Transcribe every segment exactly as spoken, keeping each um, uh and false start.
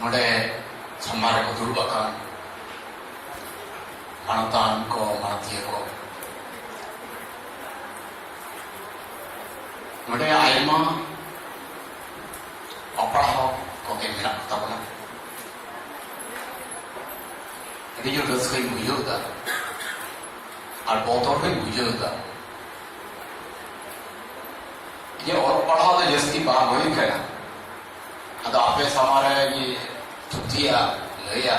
ᱱᱚᱰᱮ ᱥᱟᱢᱟᱝ ᱨᱮᱠᱚ ᱫᱩᱲᱩᱵ ᱟᱠᱟᱱ ᱢᱟᱱᱚᱛᱟᱱ ᱠᱚ, ᱢᱟᱱᱚᱛᱤᱭᱟᱹ ᱠᱚ, ᱱᱚᱰᱮ ᱟᱭᱢᱟ ᱚᱯᱟᱲᱦᱟᱣ ᱠᱚᱜᱮ ᱢᱮᱱᱟᱜ ᱠᱚᱛᱟ ᱵᱚᱱᱟ᱾ ᱟᱹᱰᱤ ᱡᱳᱨ ᱨᱟᱹᱥᱠᱟᱹᱧ ᱵᱩᱡᱷᱟᱹᱣ ᱮᱫᱟ ᱟᱨ ᱵᱚᱛᱚᱨ ᱦᱚᱸᱧ ᱵᱩᱡᱷᱟᱹᱣ ᱮᱫᱟ᱾ ᱤᱧᱟᱹᱜ ᱚᱞᱚᱜ ᱯᱟᱲᱦᱟᱣ ᱫᱚ ᱡᱟᱹᱥᱛᱤ ᱵᱟᱝ ᱦᱩᱭ ᱠᱟᱱᱟ, ᱟᱫᱚ ᱟᱯᱮ ᱥᱟᱢᱟᱝ ᱨᱮ ᱤᱧ ᱛᱷᱩᱛᱤᱭᱟ, ᱞᱟᱹᱭᱟ,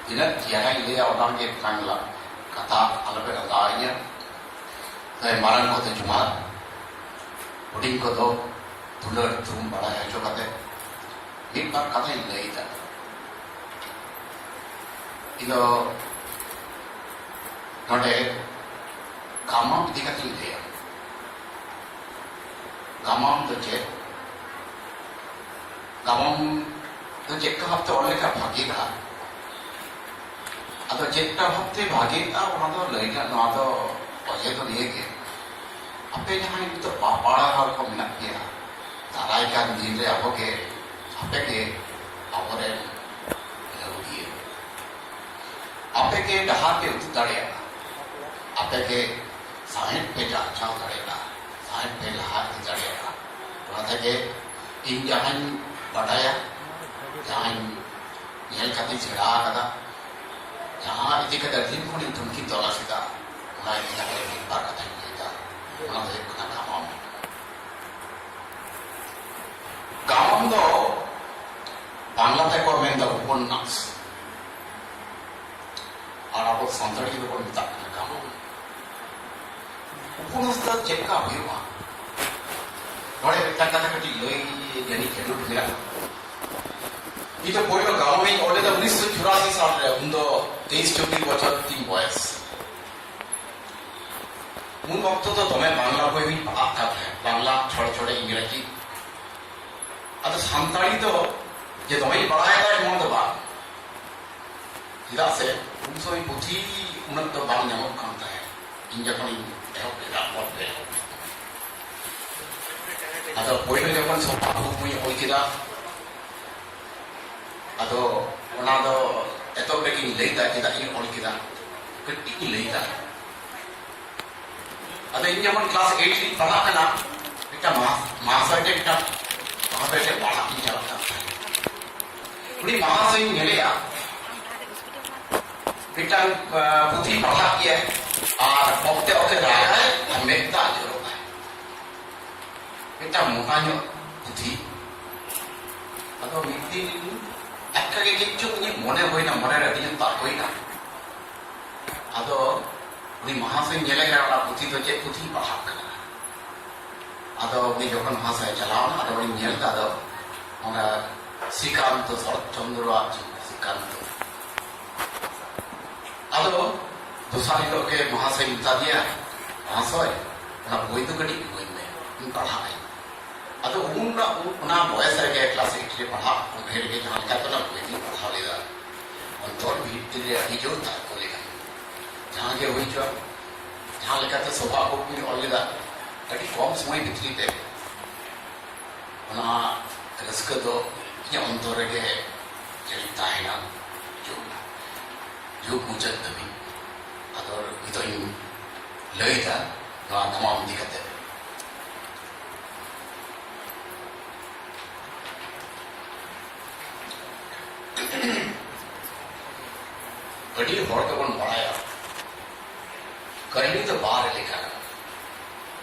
ᱛᱤᱱᱟᱹᱜ ᱪᱮᱦᱨᱟᱧ ᱞᱟᱹᱭᱟ, ᱚᱱᱟ ᱜᱮ ᱢᱤᱫᱴᱟᱝ ᱞᱟ-, ᱠᱟᱛᱷᱟ ᱟᱞᱚᱯᱮ ᱞᱟᱸᱫᱟ ᱟᱹᱧᱟ᱾ ᱛᱟᱭ ᱢᱟᱨᱟᱝ ᱠᱚᱛᱮ ᱡᱚᱦᱟᱨ, ᱦᱩᱰᱤᱧ ᱠᱚᱫᱚ ᱫᱩᱞᱟᱹᱲ ᱛᱷᱩᱢ ᱵᱟᱲᱟᱭ ᱦᱚᱪᱚ ᱠᱟᱛᱮ ᱢᱤᱫ ᱵᱟᱨ ᱠᱟᱛᱷᱟᱧ ᱞᱟᱹᱭ ᱮᱫᱟ᱾ ᱤᱧ ᱫᱚ ᱱᱚᱰᱮ ᱜᱟᱢᱟᱢ ᱤᱫᱤ ᱠᱟᱛᱮᱧ ᱞᱟᱹᱭᱟ᱾ ᱜᱟᱢᱟᱢ ᱫᱚ ᱪᱮᱫ? ᱜᱟᱢᱟᱢ ᱫᱚ ᱪᱮᱫ ᱞᱮᱠᱟ ᱵᱷᱟᱵᱛᱮ ᱚᱞ ᱞᱮᱠᱷᱟᱱ ᱵᱷᱟᱜᱮᱜᱼᱟ? ᱟᱫᱚ ᱪᱮᱫ ᱞᱮᱠᱟ ᱵᱷᱟᱵᱛᱮ ᱵᱷᱟᱜᱮᱜᱼᱟ, ᱚᱱᱟ ᱫᱚ ᱞᱟᱹᱭ ᱨᱮᱱᱟᱜ, ᱱᱚᱣᱟ ᱫᱚ ᱚᱡᱮ ᱫᱚ ᱱᱤᱭᱟᱹ ᱜᱮ, ᱟᱯᱮ ᱡᱟᱦᱟᱸᱭ ᱱᱤᱛᱚᱜ ᱯᱟᱲᱦᱟᱣ ᱦᱚᱲ ᱠᱚ ᱢᱮᱱᱟᱜ ᱯᱮᱭᱟ, ᱫᱟᱨᱟᱭ ᱠᱟᱱ ᱫᱤᱱ ᱨᱮ ᱟᱵᱚ ᱜᱮ, ᱟᱯᱮ ᱜᱮ ᱟᱵᱚᱨᱮᱱ ᱞᱟᱹᱣᱲᱤᱭᱟᱹ᱾ ᱟᱯᱮ ᱜᱮ ᱰᱟᱦᱟᱨ ᱯᱮ ᱩᱫᱩᱜ ᱫᱟᱲᱮᱭᱟᱜᱼᱟ, ᱟᱯᱮ ᱜᱮ ᱥᱟᱶᱦᱮᱫ ᱯᱮ ᱪᱟᱨᱪᱟᱣ ᱫᱟᱲᱮᱭᱟᱜᱼᱟ, ᱥᱟᱶᱦᱮᱫ ᱯᱮ ᱞᱟᱦᱟ ᱤᱫᱤ ᱫᱟᱲᱮᱭᱟᱜᱼᱟ᱾ ᱚᱱᱟ ᱛᱮᱜᱮ ᱤᱧ ᱡᱟᱦᱟᱸᱧ ᱵᱟᱰᱟᱭᱟ, ᱡᱟᱦᱟᱸᱧ ᱧᱮᱞ ᱠᱟᱛᱮᱧ ᱥᱮᱬᱟ ᱟᱠᱟᱫᱟ, ᱡᱟᱦᱟᱸ ᱤᱫᱤ ᱠᱟᱛᱮ ᱫᱤᱱ ᱠᱷᱚᱱᱤᱧ ᱛᱩᱱᱠᱷᱤ ᱛᱚᱞᱟᱥ ᱮᱫᱟ, ᱚᱱᱟ ᱤᱫᱤ ᱠᱟᱛᱮ ᱢᱤᱫ ᱵᱟᱨ ᱠᱟᱛᱷᱟᱧ ᱞᱟᱹᱭ ᱮᱫᱟ᱾ ᱚᱱᱟ ᱫᱚ ᱦᱩᱭᱩᱜ ᱠᱟᱱᱟ ᱜᱟᱢᱟᱢ᱾ ᱜᱟᱢᱟᱢ ᱫᱚ ᱵᱟᱝᱞᱟ ᱛᱮᱠᱚ ᱢᱮᱱᱫᱟ ᱩᱯᱚᱱᱱᱟᱥ, ᱟᱨ ᱟᱵᱚ ᱥᱟᱱᱛᱟᱲᱤ ᱛᱮᱫᱚ ᱵᱚᱱ ᱢᱮᱛᱟᱜ ᱠᱟᱱᱟ ᱜᱟᱢᱟᱢ᱾ ᱩᱯᱚᱱᱱᱟᱥ ᱫᱚ ᱪᱮᱫ ᱞᱮᱠᱟ ᱦᱩᱭᱩᱜᱼᱟ? ᱱᱚᱰᱮ ᱢᱤᱫᱴᱟᱝ ᱠᱟᱛᱷᱟ ᱠᱟᱹᱴᱤᱡ ᱞᱟᱹᱭ ᱡᱟᱹᱱᱤᱡ ᱡᱟᱹᱨᱩᱲ ᱢᱮᱱᱟᱜᱼᱟ᱾ ᱤᱧ ᱫᱚ ᱯᱳᱭᱞᱳ ᱜᱟᱢᱟᱢᱤᱧ ᱚᱞ ᱞᱮᱫᱟ ᱩᱱᱤᱥᱥᱚ ᱪᱩᱨᱟᱥᱤ ᱥᱟᱞ ᱨᱮ, ᱩᱱᱫᱚ ᱛᱮᱭᱤᱥ ᱪᱚᱵᱵᱤᱥ ᱵᱚᱪᱷᱚᱨ ᱛᱤᱧ ᱵᱚᱭᱮᱥ᱾ ᱩᱱ ᱚᱠᱛᱚ ᱫᱚ ᱫᱚᱢᱮ ᱵᱟᱝᱞᱟ ᱵᱳᱭ ᱦᱚᱸᱧ ᱯᱟᱲᱦᱟᱜ ᱠᱟᱱ ᱛᱟᱦᱮᱸᱫ, ᱵᱟᱝᱞᱟ, ᱪᱷᱚᱲᱮ ᱪᱷᱚᱲᱮ ᱤᱝᱨᱮᱡᱤ᱾ ᱟᱫᱚ ᱥᱟᱱᱛᱟᱲᱤ ᱫᱚ ᱡᱮ ᱫᱚᱢᱮᱧ ᱵᱟᱲᱟᱭᱟ ᱮᱢᱚᱱ ᱫᱚ ᱵᱟᱝ, ᱪᱮᱫᱟᱜ ᱥᱮ ᱩᱱ ᱥᱚᱢᱚᱭ ᱯᱩᱛᱷᱤ ᱩᱱᱟᱹᱜ ᱫᱚ ᱵᱟᱝ ᱧᱟᱢᱚᱜ ᱠᱟᱱ ᱛᱟᱦᱮᱸᱫ᱾ ᱤᱧ ᱡᱚᱠᱷᱚᱱᱤᱧ ᱮᱦᱚᱵ ᱞᱮᱫᱟ, ᱚᱞ ᱞᱮᱫᱟ, ᱟᱫᱚ ᱯᱳᱭᱞᱳ ᱡᱚᱠᱷᱚᱱ ᱥᱚᱵᱷᱟ ᱠᱩᱠᱢᱩᱧ ᱚᱞ ᱠᱮᱫᱟ, ᱟᱫᱚ ᱚᱱᱟ ᱫᱚ ᱮᱛᱚᱦᱚᱵ ᱨᱮᱜᱮᱧ ᱞᱟᱹᱭᱫᱟ, ᱪᱮᱫᱟᱜ ᱤᱧ ᱚᱞ ᱠᱮᱫᱟ, ᱠᱟᱹᱴᱤᱡ ᱤᱧ ᱞᱟᱹᱭᱫᱟ᱾ ᱟᱫᱚ ᱤᱧ ᱡᱮᱢᱚᱱ ᱠᱞᱟᱥ ᱮᱭᱤᱴ ᱨᱤᱧ ᱯᱟᱲᱦᱟᱜ ᱠᱟᱱᱟ, ᱢᱤᱫᱴᱟᱝ ᱢᱟᱦᱟ-, ᱢᱟᱦᱟᱥᱚᱭ ᱴᱷᱮᱱ ᱢᱤᱫᱴᱟᱝ ᱢᱟᱦᱟᱥᱚᱭ ᱴᱷᱮᱱ ᱯᱟᱲᱦᱟᱜ ᱤᱧ ᱪᱟᱞᱟᱜ ᱠᱟᱱ ᱛᱟᱦᱮᱸᱫ᱾ ᱩᱱᱤ ᱢᱟᱦᱟᱥᱚᱭᱤᱧ ᱧᱮᱞᱮᱭᱟ, ᱢᱤᱫᱴᱟᱝ, ᱟᱸ, ᱯᱩᱛᱷᱤ ᱯᱟᱲᱦᱟᱜ ᱜᱮᱭᱟᱭ ᱟᱨ ᱚᱠᱛᱮ ᱚᱠᱛᱮ ᱨᱟᱜᱟᱭ ᱟᱨ ᱢᱮᱫ ᱫᱟᱜ ᱡᱚᱨᱚᱜᱼᱟ᱾ ᱢᱤᱫᱴᱟᱝ ᱢᱚᱴᱟ ᱧᱚᱜ ᱯᱩᱛᱷᱤ᱾ ᱟᱫᱚ ᱢᱤᱫ ᱫᱤᱱ ᱟᱪᱠᱟ ᱜᱮ ᱪᱮᱫ ᱪᱚᱝ ᱤᱧᱟᱹᱜ ᱢᱚᱱᱮ ᱦᱩᱭᱱᱟ, ᱢᱚᱱᱮ ᱨᱮ ᱟᱹᱰᱤ ᱡᱳᱨ ᱛᱟᱵ ᱦᱩᱭᱱᱟ᱾ ᱟᱫᱚ ᱩᱱᱤ ᱢᱟᱦᱟᱥᱚᱭ ᱧᱮᱞᱮ ᱠᱟᱱᱟ, ᱚᱱᱟ ᱯᱩᱛᱷᱤ ᱫᱚ ᱪᱮᱫ ᱯᱩᱛᱷᱤᱧ ᱯᱟᱲᱦᱟᱜ ᱠᱟᱱᱟ᱾ ᱟᱫᱚ ᱩᱱᱤ ᱡᱚᱠᱷᱚᱱ ᱢᱟᱦᱟᱥᱚᱭ ᱪᱟᱞᱟᱣ ᱮᱱᱟ, ᱟᱫᱚ ᱩᱱᱤᱧ ᱧᱮᱞ ᱮᱫᱟ, ᱟᱫᱚ ᱚᱱᱟ ᱥᱨᱤᱠᱟᱱᱛᱚ, ᱥᱚᱨᱚᱛ ᱪᱚᱱᱫᱨᱚᱣᱟᱜ ᱪᱮᱫ ᱥᱨᱤᱠᱟᱱᱛᱚ᱾ ᱟᱫᱚ ᱫᱚᱥᱟᱨ ᱦᱤᱞᱳᱜ ᱜᱮ ᱢᱟᱦᱟᱥᱚᱭ ᱢᱮᱛᱟ ᱫᱮᱭᱟ, "ᱢᱟᱦᱟᱥᱚᱭ, ᱚᱱᱟ ᱵᱳᱭ ᱫᱚ ᱠᱟᱹᱴᱤᱡ ᱤᱢᱟᱹᱧ ᱢᱮ, ᱤᱧ ᱯᱟᱲᱦᱟᱜ ᱟᱹᱧ᱾" ᱟᱫᱚ ᱩᱱ, ᱚᱱᱟ ᱵᱚᱭᱮᱥ ᱨᱮᱜᱮ, ᱠᱞᱟᱥ ᱮᱭᱤᱴ ᱨᱮ ᱯᱟᱲᱦᱟᱜ ᱚᱢᱮᱨ ᱨᱮᱜᱮ ᱡᱟᱦᱟᱸ ᱞᱮᱠᱟᱛᱮ ᱚᱱᱟ ᱵᱳᱭ ᱫᱚᱧ ᱯᱟᱲᱦᱟᱣ ᱞᱮᱫᱟ, ᱚᱱᱛᱚᱨ ᱵᱷᱤᱛᱨᱤ ᱨᱮ ᱟᱹᱰᱤ ᱡᱳᱨ ᱛᱟᱨᱠᱚ ᱞᱮᱱᱟ᱾ ᱡᱟᱦᱟᱸ ᱜᱮ ᱦᱩᱭ ᱦᱚᱪᱚᱣᱟᱱ, ᱡᱟᱦᱟᱸ ᱞᱮᱠᱟᱛᱮ ᱥᱚᱵᱷᱟ ᱠᱚ ᱠᱚᱧ ᱚᱞ ᱞᱮᱫᱟ, ᱟᱹᱰᱤ ᱠᱚᱢ ᱥᱚᱢᱚᱭ ᱵᱷᱤᱛᱨᱤ ᱛᱮ ᱚᱱᱟ ᱨᱟᱹᱥᱠᱟᱹ ᱫᱚ ᱤᱧᱟᱹᱜ ᱚᱱᱛᱚᱨ ᱨᱮᱜᱮ ᱡᱟᱹᱱᱤᱡ ᱛᱟᱦᱮᱱᱟ ᱡᱩᱜᱽ, ᱡᱩᱜᱽ ᱢᱩᱪᱟᱹᱫ ᱫᱷᱟᱹᱵᱤᱡ᱾ ᱟᱫᱚ ᱱᱤᱛᱚᱜ ᱤᱧ ᱞᱟᱹᱭᱫᱟ ᱱᱚᱣᱟ ᱜᱟᱢᱟᱢ ᱤᱫᱤ ᱠᱟᱛᱮ᱾ ᱟᱹᱰᱤ ᱦᱚᱲ ᱜᱮᱵᱚᱱ ᱵᱟᱲᱟᱭᱟ, ᱠᱟᱹᱦᱱᱤ ᱫᱚ ᱵᱟᱨ ᱞᱮᱠᱟᱱᱟ᱾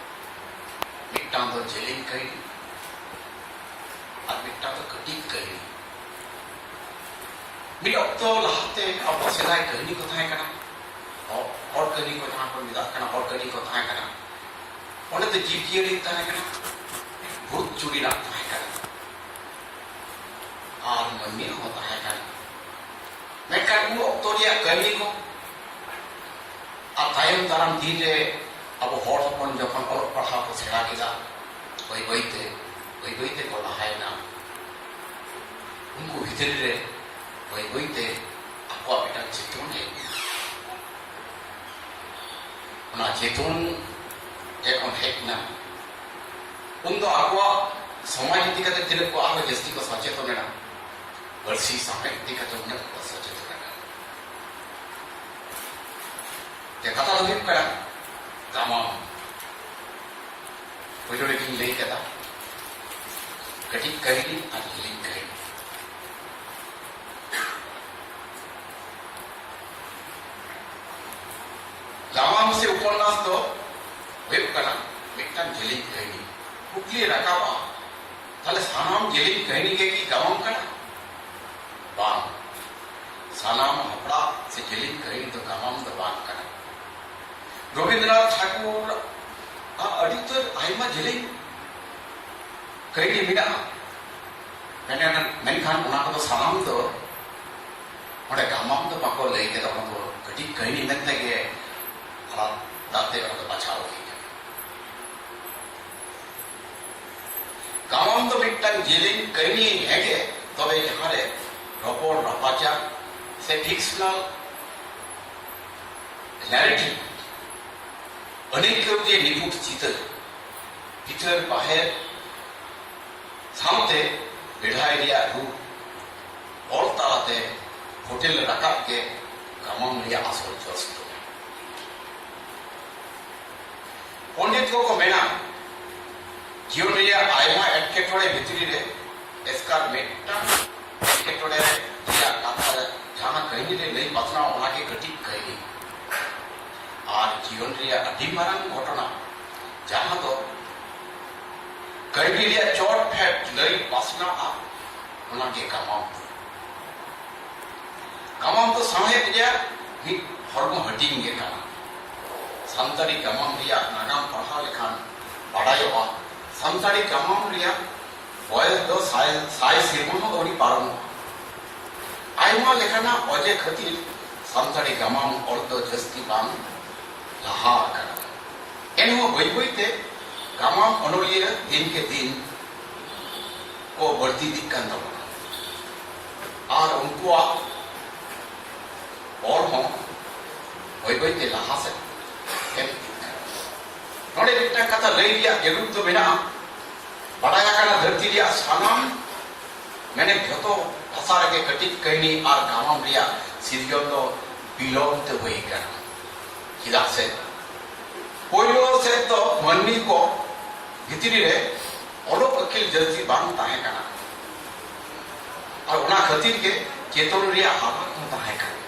ᱢᱤᱫᱴᱟᱝ ᱫᱚ ᱡᱮᱞᱮᱧ ᱠᱟᱹᱦᱱᱤ ᱟᱨ ᱢᱤᱫᱴᱟᱝ ᱫᱚ ᱠᱟᱹᱴᱤᱡ ᱠᱟᱹᱦᱱᱤ᱾ ᱢᱤᱫ ᱚᱠᱛᱚ ᱞᱟᱦᱟᱛᱮ ᱟᱵᱚ ᱥᱮᱫᱟᱭ ᱠᱟᱹᱦᱱᱤ ᱠᱚ ᱛᱟᱦᱮᱸ ᱠᱟᱱᱟ, ᱦᱚᱲ, ᱦᱚᱲ ᱠᱟᱹᱦᱱᱤ ᱠᱚ, ᱡᱟᱦᱟᱸ ᱠᱚ ᱢᱮᱛᱟᱜ ᱠᱟᱱᱟ ᱦᱚᱲ ᱠᱟᱹᱦᱱᱤ ᱠᱚ ᱛᱟᱦᱮᱸ ᱠᱟᱱᱟ᱾ ᱚᱸᱰᱮ ᱫᱚ ᱡᱤᱵᱽ ᱡᱤᱭᱟᱹᱞᱤ ᱛᱟᱦᱮᱸ ᱠᱟᱱᱟ, ᱵᱷᱩᱛ ᱪᱩᱲᱤᱱᱟᱜ ᱛᱟᱦᱮᱸ ᱠᱟᱱᱟ, ᱟᱨ ᱢᱟᱹᱱᱢᱤ ᱦᱚᱸ ᱛᱟᱦᱮᱸ ᱠᱟᱱᱟ᱾ ᱢᱮᱱᱠᱷᱟᱱ ᱩᱱ ᱚᱠᱛᱚ ᱨᱮᱭᱟᱜ ᱠᱟᱹᱦᱱᱤ ᱠᱚ ᱟᱨ ᱛᱟᱭᱚᱢ ᱫᱟᱨᱟᱢ ᱫᱤᱱ ᱨᱮ ᱟᱵᱚ ᱦᱚᱲ ᱦᱚᱯᱚᱱ ᱡᱚᱠᱷᱚᱱ ᱚᱞᱚᱜ ᱯᱟᱲᱦᱟᱣ ᱠᱚ ᱥᱮᱬᱟ ᱠᱮᱫᱟ, ᱵᱟᱹᱭ ᱵᱟᱹᱭ ᱛᱮ, ᱵᱟᱹᱭ ᱵᱟᱹᱭ ᱛᱮ ᱠᱚ ᱞᱟᱦᱟᱭᱮᱱᱟ᱾ ᱩᱱᱠᱩ ᱵᱷᱤᱛᱨᱤ ᱨᱮ ᱵᱟᱹᱭ ᱵᱟᱹᱭ ᱛᱮ ᱟᱠᱚᱣᱟᱜ ᱢᱤᱫᱴᱟᱝ ᱪᱮᱛᱚᱱ ᱦᱮᱡ ᱮᱱᱟ᱾ ᱚᱱᱟ ᱪᱮᱛᱚᱱ ᱡᱚᱠᱷᱚᱱ ᱦᱮᱡ ᱮᱱᱟ, ᱩᱱᱫᱚ ᱟᱠᱚᱣᱟᱜ ᱥᱚᱢᱟᱡᱽ ᱤᱫᱤ ᱠᱟᱛᱮ ᱛᱤᱱᱟᱹᱜ ᱠᱚ ᱟᱨᱦᱚᱸ ᱡᱟᱹᱥᱛᱤ ᱠᱚ ᱥᱚᱪᱮᱛᱚᱱ ᱮᱱᱟ᱾ ᱯᱟᱹᱨᱥᱤ ᱥᱟᱶᱦᱮᱫ ᱤᱫᱤ ᱠᱟᱛᱮ ᱩᱱᱟᱹᱜ ᱠᱚ ᱥᱚᱪᱮᱛᱚᱱ ᱟᱠᱟᱱᱟ᱾ ᱛᱮ ᱠᱟᱛᱷᱟ ᱫᱚ ᱦᱩᱭᱩᱜ ᱠᱟᱱᱟ ᱜᱟᱢᱟᱢ᱾ ᱯᱳᱭᱞᱳ ᱨᱮᱜᱤᱧ ᱞᱟᱹᱭ ᱠᱟᱫᱟ ᱠᱟᱹᱴᱤᱡ ᱠᱟᱹᱦᱱᱤ ᱟᱨ ᱡᱮᱞᱮᱧ ᱠᱟᱹᱦᱱᱤ᱾ ᱜᱟᱢᱟᱢ ᱥᱮ ᱩᱯᱚᱱᱱᱟᱥ ᱫᱚ ᱦᱩᱭᱩᱜ ᱠᱟᱱᱟ ᱢᱤᱫᱴᱟᱝ ᱡᱮᱞᱮᱧ ᱠᱟᱹᱦᱱᱤ᱾ ᱠᱩᱠᱞᱤ ᱨᱟᱠᱟᱵᱼᱟ, ᱛᱟᱦᱞᱮ ᱥᱟᱱᱟᱢ ᱡᱮᱞᱮᱧ ᱠᱟᱹᱦᱱᱤ ᱜᱮ ᱠᱤ ᱜᱟᱢᱟᱢ ᱠᱟᱱᱟ? ᱵᱟᱝ, ᱥᱟᱱᱟᱢ ᱦᱟᱯᱲᱟᱜ ᱥᱮ ᱡᱮᱞᱮᱧ ᱠᱟᱹᱦᱱᱤ ᱫᱚ ᱜᱟᱢᱟᱢ ᱫᱚ ᱵᱟᱝ ᱠᱟᱱᱟ᱾ ᱨᱚᱵᱤᱱᱫᱨᱚᱱᱟᱛᱷ ᱴᱷᱟᱠᱩᱨ ᱟᱜ ᱟᱹᱰᱤ ᱩᱛᱟᱹᱨ ᱟᱭᱢᱟ ᱡᱮᱞᱮᱧ ᱠᱟᱹᱦᱱᱤ ᱢᱮᱱᱟᱜᱼᱟ, ᱢᱮᱱᱠᱷᱟᱱ, ᱢᱮᱱᱠᱷᱟᱱ ᱚᱱᱟ ᱠᱚᱫᱚ ᱥᱟᱱᱟᱢ ᱫᱚ ᱚᱸᱰᱮ ᱜᱟᱢᱟᱢ ᱫᱚ ᱵᱟᱠᱚ ᱞᱟᱹᱭ ᱠᱮᱫᱟ, ᱚᱱᱟ ᱫᱚ ᱠᱟᱹᱴᱤᱡ ᱠᱟᱹᱦᱱᱤ ᱢᱮᱱᱛᱮ ᱜᱮ ᱟᱞᱟᱫᱟ ᱛᱮ ᱚᱱᱟ ᱫᱚ ᱵᱟᱪᱷᱟᱣ ᱦᱩᱭ ᱠᱟᱱᱟ᱾ ᱜᱟᱢᱟᱢ ᱫᱚ ᱢᱤᱫᱴᱟᱝ ᱡᱮᱞᱮᱧ ᱠᱟᱹᱦᱱᱤ ᱦᱮᱸᱜᱮ, ᱛᱚᱵᱮ ᱡᱟᱦᱟᱸᱨᱮ ᱨᱚᱯᱚᱲ ᱨᱟᱯᱟᱪᱟᱜ ᱥᱮ fictional narrative ᱟᱹᱱᱟᱹᱭᱠᱟᱹᱣ ᱛᱮ ᱱᱤᱯᱷᱩᱴ ᱪᱤᱛᱟᱹᱨ, ᱵᱤᱪᱟᱹᱨ ᱵᱟᱦᱮᱨ ᱥᱟᱶᱛᱮ ᱵᱮᱲᱦᱟᱭ ᱨᱮᱭᱟᱜ ᱨᱩᱯ ᱚᱞ ᱛᱟᱞᱟᱛᱮ ᱯᱷᱚᱴᱮᱞ ᱨᱟᱠᱟᱵ ᱜᱮ ᱜᱟᱢᱟᱢ ᱨᱮᱭᱟᱜ ᱟᱥᱚᱞ ᱡᱚᱥ ᱫᱚ᱾ ᱯᱚᱱᱰᱤᱛ ᱠᱚᱠᱚ ᱢᱮᱱᱟ, ᱡᱤᱭᱚᱱ ᱨᱮᱭᱟᱜ ᱟᱭᱢᱟ ᱮᱴᱠᱮᱴᱚᱬᱮ ᱵᱷᱤᱛᱨᱤ ᱨᱮ ᱮᱥᱠᱟᱨ ᱢᱤᱫᱴᱟᱝ ᱮᱴᱠᱮᱴᱚᱬᱮ ᱨᱮᱭᱟᱜ ᱠᱟᱛᱷᱟ ᱡᱟᱦᱟᱸ ᱠᱟᱹᱦᱱᱤ ᱨᱮ ᱞᱟᱹᱭ ᱯᱟᱥᱱᱟᱣ, ᱚᱱᱟᱜᱮ ᱠᱟᱹᱴᱤᱡ ᱠᱟᱹᱦᱱᱤ᱾ ᱟᱨ ᱡᱤᱭᱚᱱ ᱨᱮᱭᱟᱜ ᱟᱹᱰᱤ ᱢᱟᱨᱟᱝ ᱜᱷᱚᱴᱚᱱᱟ, ᱡᱟᱦᱟᱸ ᱫᱚ ᱠᱟᱹᱦᱱᱤ ᱨᱮᱭᱟᱜ ᱪᱚᱴ ᱯᱷᱮᱰ ᱞᱟᱹᱭ ᱯᱟᱥᱱᱟᱜᱼᱟ, ᱚᱱᱟᱜᱮ ᱜᱟᱢᱟᱢ ᱫᱚ᱾ ᱜᱟᱢᱟᱢ ᱫᱚ ᱥᱟᱶᱦᱮᱫ ᱨᱮᱭᱟᱜ ᱢᱤᱫ ᱦᱚᱲᱢᱚ ᱦᱟᱹᱴᱤᱧ ᱜᱮ ᱠᱟᱱᱟ᱾ ᱥᱟᱱᱛᱟᱲᱤ ᱜᱟᱢᱟᱢ ᱨᱮᱭᱟᱜ ᱱᱟᱜᱟᱢ ᱯᱟᱲᱦᱟᱣ ᱞᱮᱠᱷᱟᱱ ᱵᱟᱰᱟᱭᱚᱜᱼᱟ, ᱥᱟᱱᱛᱟᱲᱤ ᱜᱟᱢᱟᱢ ᱨᱮᱭᱟᱜ ᱵᱚᱭᱮᱥ ᱫᱚ ᱥᱟᱭ, ᱥᱟᱭ ᱥᱮᱨᱢᱟ ᱦᱚᱸ ᱟᱹᱣᱨᱤ ᱯᱟᱨᱚᱢᱚᱜᱼᱟ᱾ ᱟᱭᱢᱟ ᱞᱮᱠᱟᱱᱟᱜ ᱚᱡᱮ ᱠᱷᱟᱹᱛᱤᱨ ᱥᱟᱱᱛᱟᱲᱤ ᱜᱟᱢᱟᱢ ᱚᱞ ᱫᱚ ᱡᱟᱹᱥᱛᱤ ᱵᱟᱝ ᱞᱟᱦᱟ ᱟᱠᱟᱱᱟ᱾ ᱮᱱᱦᱚᱸ ᱵᱟᱹᱭ ᱵᱟᱹᱭ ᱛᱮ ᱜᱟᱢᱟᱢ ᱚᱱᱚᱞᱤᱭᱟᱹ ᱫᱤᱱ ᱠᱮ ᱫᱤᱱ ᱠᱚ ᱵᱟᱹᱲᱛᱤ ᱤᱫᱤᱜ ᱠᱟᱱ ᱛᱟᱵᱚᱱᱟ᱾ ᱟᱨ ᱩᱱᱠᱩᱣᱟᱜ ᱚᱞ ᱦᱚᱸ ᱵᱟᱹᱭ ᱵᱟᱹᱭ ᱛᱮ ᱞᱟᱦᱟ ᱥᱮᱫ ᱥᱮᱱ ᱤᱫᱤᱜ ᱠᱟᱱᱟ᱾ ᱱᱚᱰᱮ ᱢᱤᱫᱴᱟᱝ ᱠᱟᱛᱷᱟ ᱞᱟᱹᱭ ᱨᱮᱭᱟᱜ ᱡᱟᱹᱨᱩᱲ ᱫᱚ ᱢᱮᱱᱟᱜᱼᱟ᱾ ᱵᱟᱰᱟᱭ ᱟᱠᱟᱱᱟ, ᱫᱷᱟᱹᱨᱛᱤ ᱨᱮᱭᱟᱜ ᱥᱟᱱᱟᱢ, ᱢᱟᱱᱮ ᱡᱷᱚᱛᱚ ᱵᱷᱟᱥᱟ ᱵᱷᱟᱥᱟ ᱨᱮᱜᱮ ᱠᱟᱹᱴᱤᱡ ᱠᱟᱹᱦᱱᱤ ᱟᱨ ᱜᱟᱢᱟᱢ ᱨᱮᱭᱟᱜ ᱥᱤᱨᱡᱚᱱ ᱫᱚ ᱵᱤᱞᱚᱢ ᱛᱮ ᱦᱩᱭ ᱟᱠᱟᱱᱟ᱾ ᱪᱮᱫᱟᱜ ᱥᱮ ᱯᱳᱭᱞᱳ ᱥᱮᱫ ᱫᱚ ᱢᱟᱹᱱᱢᱤ ᱠᱚ ᱵᱷᱤᱛᱨᱤ ᱨᱮ ᱚᱞᱚᱜ ᱟᱹᱠᱤᱞ ᱡᱟᱹᱥᱛᱤ ᱵᱟᱝ ᱛᱟᱦᱮᱸ ᱠᱟᱱᱟ, ᱟᱨ ᱚᱱᱟ ᱠᱷᱟᱹᱛᱤᱨ ᱜᱮ ᱪᱮᱛᱚᱱ ᱨᱮᱭᱟᱜ ᱦᱟᱣᱟ ᱦᱚᱸ ᱛᱟᱦᱮᱸ ᱠᱟᱱᱟ,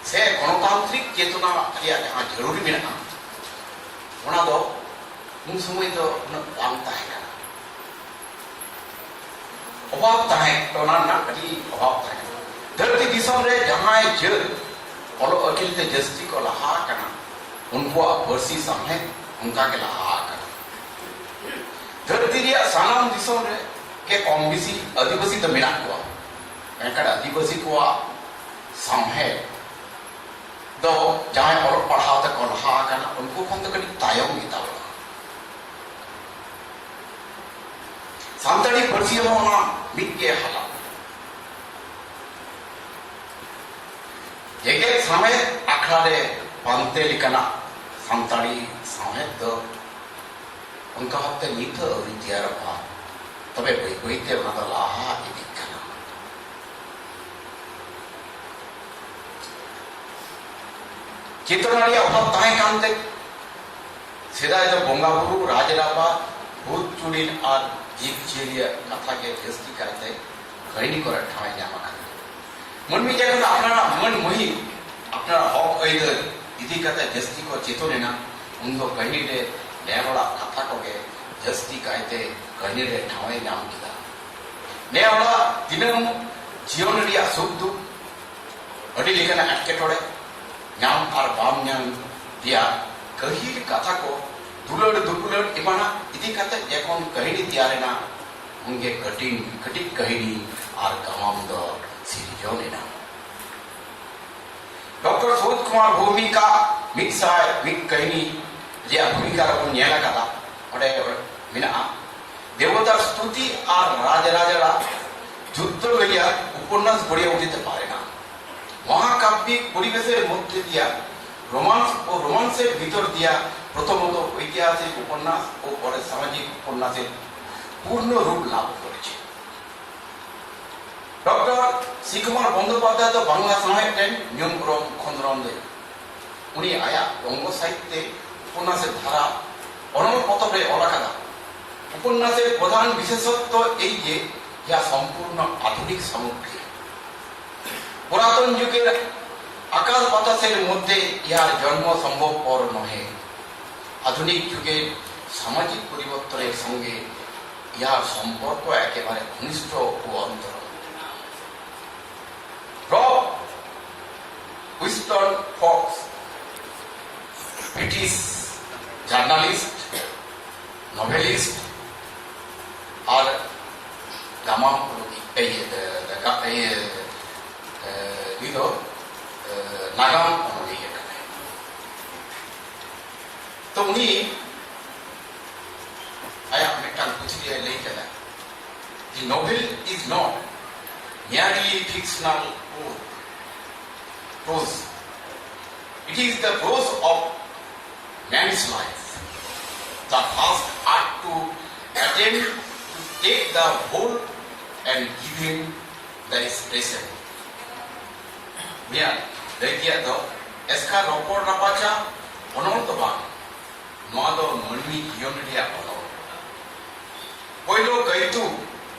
ᱥᱮ ᱜᱚᱱᱚᱛᱟᱱᱛᱨᱤᱠ ᱪᱮᱛᱚᱱᱟ ᱨᱮᱭᱟᱜ ᱡᱟᱦᱟᱸ ᱡᱟᱹᱨᱩᱲ ᱢᱮᱱᱟᱜᱼᱟ, ᱚᱱᱟ ᱫᱚ ᱩᱱ ᱥᱚᱢᱚᱭ ᱫᱚ ᱩᱱᱟᱹᱜ ᱵᱟᱝ ᱛᱟᱦᱮᱸ ᱠᱟᱱᱟ᱾ ᱚᱵᱷᱟᱵ ᱛᱟᱦᱮᱸ, ᱚᱱᱟ ᱨᱮᱱᱟᱜ ᱟᱹᱰᱤ ᱚᱵᱷᱟᱵ ᱛᱟᱦᱮᱸ ᱠᱟᱱᱟ᱾ ᱫᱷᱟᱹᱨᱛᱤ ᱫᱤᱥᱚᱢ ᱨᱮ ᱡᱟᱦᱟᱸᱭ ᱡᱟᱹᱛ ᱚᱞᱚᱜ ᱟᱹᱠᱤᱞ ᱛᱮ ᱡᱟᱹᱥᱛᱤ ᱠᱚ ᱞᱟᱦᱟ ᱟᱠᱟᱱᱟ, ᱩᱱᱠᱩᱣᱟᱜ ᱯᱟᱹᱨᱥᱤ ᱥᱟᱶᱦᱮᱫ ᱚᱱᱠᱟ ᱜᱮ ᱞᱟᱦᱟ ᱟᱠᱟᱱᱟ᱾ ᱫᱷᱟᱹᱨᱛᱤ ᱨᱮᱭᱟᱜ ᱥᱟᱱᱟᱢ ᱫᱤᱥᱚᱢ ᱨᱮ ᱜᱮ ᱠᱚᱢ ᱵᱮᱥᱤ ᱟᱹᱫᱤᱵᱟᱹᱥᱤ ᱫᱚ ᱢᱮᱱᱟᱜ ᱠᱚᱣᱟ, ᱢᱮᱱᱠᱷᱟᱱ ᱟᱹᱫᱤᱵᱟᱹᱥᱤ ᱠᱚᱣᱟᱜ ᱥᱟᱶᱦᱮᱫ ᱫᱚ ᱡᱟᱦᱟᱸᱭ ᱚᱞᱚᱜ ᱯᱟᱲᱦᱟᱣ ᱛᱮᱠᱚ ᱞᱟᱦᱟ ᱟᱠᱟᱱᱟ, ᱩᱱᱠᱩ ᱠᱷᱚᱱ ᱫᱚ ᱠᱟᱹᱴᱤᱡ ᱛᱟᱭᱚᱢ ᱜᱮᱛᱟ ᱵᱚᱱᱟ᱾ ᱥᱟᱱᱛᱟᱲᱤ ᱯᱟᱹᱨᱥᱤ ᱦᱚᱸ ᱚᱱᱟ ᱢᱤᱫ ᱜᱮ ᱦᱟᱞᱟ᱾ ᱡᱮᱜᱮᱛ ᱥᱟᱶᱦᱮᱫ ᱟᱠᱷᱲᱟ ᱨᱮ ᱯᱟᱱᱛᱮ ᱞᱮᱠᱟᱱᱟᱜ ᱥᱟᱱᱛᱟᱲᱤ ᱥᱟᱶᱦᱮᱫ ᱫᱚ ᱚᱱᱠᱟ ᱵᱷᱟᱵᱛᱮ ᱱᱤᱛ ᱦᱚᱸ ᱟᱹᱣᱨᱤ ᱛᱮᱭᱟᱨᱚᱜᱼᱟ, ᱛᱚᱵᱮ ᱵᱟᱹᱭ ᱵᱟᱹᱭᱛᱮ ᱚᱱᱟ ᱫᱚ ᱞᱟᱦᱟ ᱤᱫᱤᱜ ᱠᱟᱱᱟ᱾ ᱪᱮᱛᱚᱱᱟ ᱨᱮᱭᱟᱜ ᱚᱵᱷᱟᱵ ᱛᱟᱦᱮᱸ ᱠᱟᱱᱛᱮ ᱥᱮᱫᱟᱭ ᱫᱚ ᱵᱚᱸᱜᱟ ᱵᱩᱨᱩ, ᱨᱟᱡᱽ ᱨᱟᱯᱟᱡᱽ, ᱵᱷᱩᱛ ᱪᱩᱲᱤᱱ ᱟᱨ ᱡᱤᱵᱽ ᱡᱤᱭᱟᱹᱞᱤᱭᱟᱜ ᱠᱟᱛᱷᱟ ᱜᱮ ᱡᱟᱹᱥᱛᱤ ᱠᱟᱭᱛᱮ ᱠᱟᱹᱦᱱᱤ ᱠᱚᱨᱮ ᱴᱷᱟᱶ ᱮ ᱧᱟᱢ ᱟᱠᱟᱫᱟ᱾ ᱢᱟᱹᱱᱢᱤ ᱡᱚᱠᱷᱚᱱ ᱟᱯᱱᱟᱨᱟᱜ ᱢᱟᱹᱱ ᱢᱟᱹᱦᱤᱢ, ᱟᱯᱱᱟᱨᱟᱜ ᱦᱚᱠ ᱟᱹᱭᱫᱟᱹᱨ ᱤᱫᱤ ᱠᱟᱛᱮ ᱡᱟᱹᱥᱛᱤ ᱠᱚ ᱪᱮᱛᱚᱱ ᱮᱱᱟ, ᱩᱱᱫᱚ ᱠᱟᱹᱦᱱᱤ ᱨᱮ ᱱᱮ ᱦᱚᱲᱟᱜ ᱠᱟᱛᱷᱟ ᱠᱚᱜᱮ ᱡᱟᱹᱥᱛᱤ ᱠᱟᱭᱛᱮ ᱠᱟᱹᱦᱱᱤ ᱨᱮ ᱴᱷᱟᱶ ᱮ ᱧᱟᱢ ᱠᱮᱫᱟ᱾ ᱱᱮ ᱦᱚᱲᱟᱜ ᱫᱤᱱᱟᱹᱢ ᱡᱤᱭᱚᱱ ᱨᱮᱭᱟᱜ ᱥᱩᱠ ᱫᱩᱠ, ᱟᱹᱰᱤ ᱞᱮᱠᱟᱱᱟᱜ ᱮᱴᱠᱮᱴᱚᱬᱮ, ᱧᱟᱢ ᱟᱨ ᱵᱟᱢ ᱧᱟᱢ ᱨᱮᱭᱟᱜ ᱜᱟᱹᱦᱤᱨ ᱠᱟᱛᱷᱟ ᱠᱚ, ᱫᱩᱞᱟᱹᱲ ᱫᱩᱯᱩᱞᱟᱹᱲ ᱮᱢᱟᱱᱟᱜ ᱤᱫᱤ ᱠᱟᱛᱮ ᱡᱚᱠᱷᱚᱱ ᱠᱟᱹᱦᱱᱤ ᱛᱮᱭᱟᱨ ᱮᱱᱟ, ᱩᱱᱜᱮ ᱠᱟᱹᱴᱤᱡ ᱠᱟᱹᱴᱤᱡ ᱠᱟᱹᱦᱱᱤ ᱟᱨ ᱜᱟᱢᱟᱢ ᱫᱚ ᱥᱤᱨᱡᱚᱱ ᱮᱱᱟ᱾ ᱰᱚᱠᱴᱚᱨ ᱥᱩᱵᱳᱫᱷ ᱠᱩᱢᱟᱨ ᱵᱷᱳᱣᱢᱤᱠᱟᱜ ᱢᱤᱫ ᱥᱟᱭ ᱢᱤᱫ ᱠᱟᱹᱦᱱᱤ ᱨᱮᱭᱟᱜ ᱵᱷᱩᱢᱤᱠᱟ ᱨᱮᱵᱚᱱ ᱧᱮᱞ ᱟᱠᱟᱫᱟ, ᱚᱸᱰᱮ ᱢᱮᱱᱟᱜᱼᱟ, ᱫᱮᱵᱚᱛᱟ ᱥᱛᱩᱛᱤ ᱟᱨ ᱨᱟᱡᱽᱨᱟᱡᱟᱲᱟ ᱡᱩᱫᱽᱫᱷᱚ ᱞᱟᱹᱭᱟ ᱩᱯᱚᱱᱱᱟᱥ ᱜᱚᱲᱤᱭᱟ ᱩᱴᱷᱤᱛᱮ ᱯᱟᱨᱮᱱᱟ। মহাকাব্যিক পরিবেশের মধ্যে দিয়া রোমান্স ও রোমান্সের ভিতর দিয়া প্রথমত ঐতিহাসিক উপন্যাস ও পরে সামাজিক উপন্যাসের পূর্ণ রূপ লাভ করেছে। ᱰᱚᱠᱴᱚᱨ ᱥᱤ ᱠᱩᱢᱟᱨ ᱵᱚᱱᱫᱳᱯᱟᱫᱽᱫᱷᱟᱭ ᱫᱚ ᱵᱟᱝᱞᱟ ᱥᱟᱶᱦᱮᱫ ᱨᱮᱱ ᱧᱩᱢ ᱩᱨᱩᱢ ᱠᱷᱚᱸᱫᱽᱨᱚᱸᱫᱽ᱾ ᱩᱱᱤ ᱟᱭᱟᱜ ᱵᱚᱝᱜᱚ ᱥᱟᱦᱤᱛᱛᱮ, ᱩᱯᱚᱱᱱᱟᱥ ᱫᱷᱟᱨᱟ, ᱚᱱᱚᱞ ᱯᱚᱛᱚᱵ ᱨᱮ ᱚᱞ ᱟᱠᱟᱫᱟ, ᱩᱯᱚᱱᱱᱟᱥ ᱯᱨᱚᱫᱷᱟᱱ ᱵᱤᱥᱮᱥᱚᱛᱛᱚ ᱮᱭ ᱡᱮ ᱭᱟ ᱥᱚᱢᱯᱩᱨᱱᱚ ᱟᱫᱷᱩᱱᱤᱠ ᱥᱟᱢᱚᱜᱽᱨᱤ। পুরাতন যুগের আকাশ বাতাসের মধ্যে ইহার জন্ম সম্ভবপর নহে। আধুনিক যুগের সামাজিক পরিবর্তনের সঙ্গে ইহার সম্পর্ক একেবারে ঘনিষ্ঠ ও অন্তরঙ্গ। রব উইস্টন ফক্স, ব্রিটিশ জার্নালিস্ট, ᱱᱚᱵᱷᱮᱞᱤᱥᱴ ᱟᱨ ᱜᱟᱢᱟᱢ ᱚᱱᱚᱞᱤᱭᱟᱹ, ᱤᱭᱟᱹ, ᱜᱟ-, ᱤᱭᱟᱹ, ᱮ, ᱩᱱᱤ ᱫᱚ, ᱮ, ᱱᱟᱜᱟᱢ ᱚᱱᱚᱞᱤᱭᱟᱹ ᱠᱟᱱᱟᱭ᱾ ᱛᱚ ᱩᱱᱤ ᱟᱭᱟᱜ ᱢᱤᱫᱴᱟᱝ ᱯᱩᱛᱷᱤ ᱨᱮ ᱞᱟᱹᱭ ᱠᱟᱫᱟ, "The novel is not merely fictional prose, prose. It is the prose of man's life, the first act to attempt to take the whole and give him the expression." ᱩᱱᱤᱭᱟᱜ ᱞᱟᱹᱭ ᱛᱮᱭᱟᱜ ᱫᱚ ᱮᱥᱠᱟᱨ ᱨᱚᱯᱚᱲ ᱨᱟᱯᱟᱪᱟᱜ ᱚᱱᱚᱞ ᱫᱚ ᱵᱟᱝ, ᱱᱚᱣᱟ ᱫᱚ ᱢᱟᱹᱱᱢᱤ ᱡᱤᱭᱚᱱ ᱨᱮᱭᱟᱜ ᱚᱱᱚᱞ᱾ ᱯᱳᱭᱞᱳ ᱠᱟᱹᱭᱛᱩ,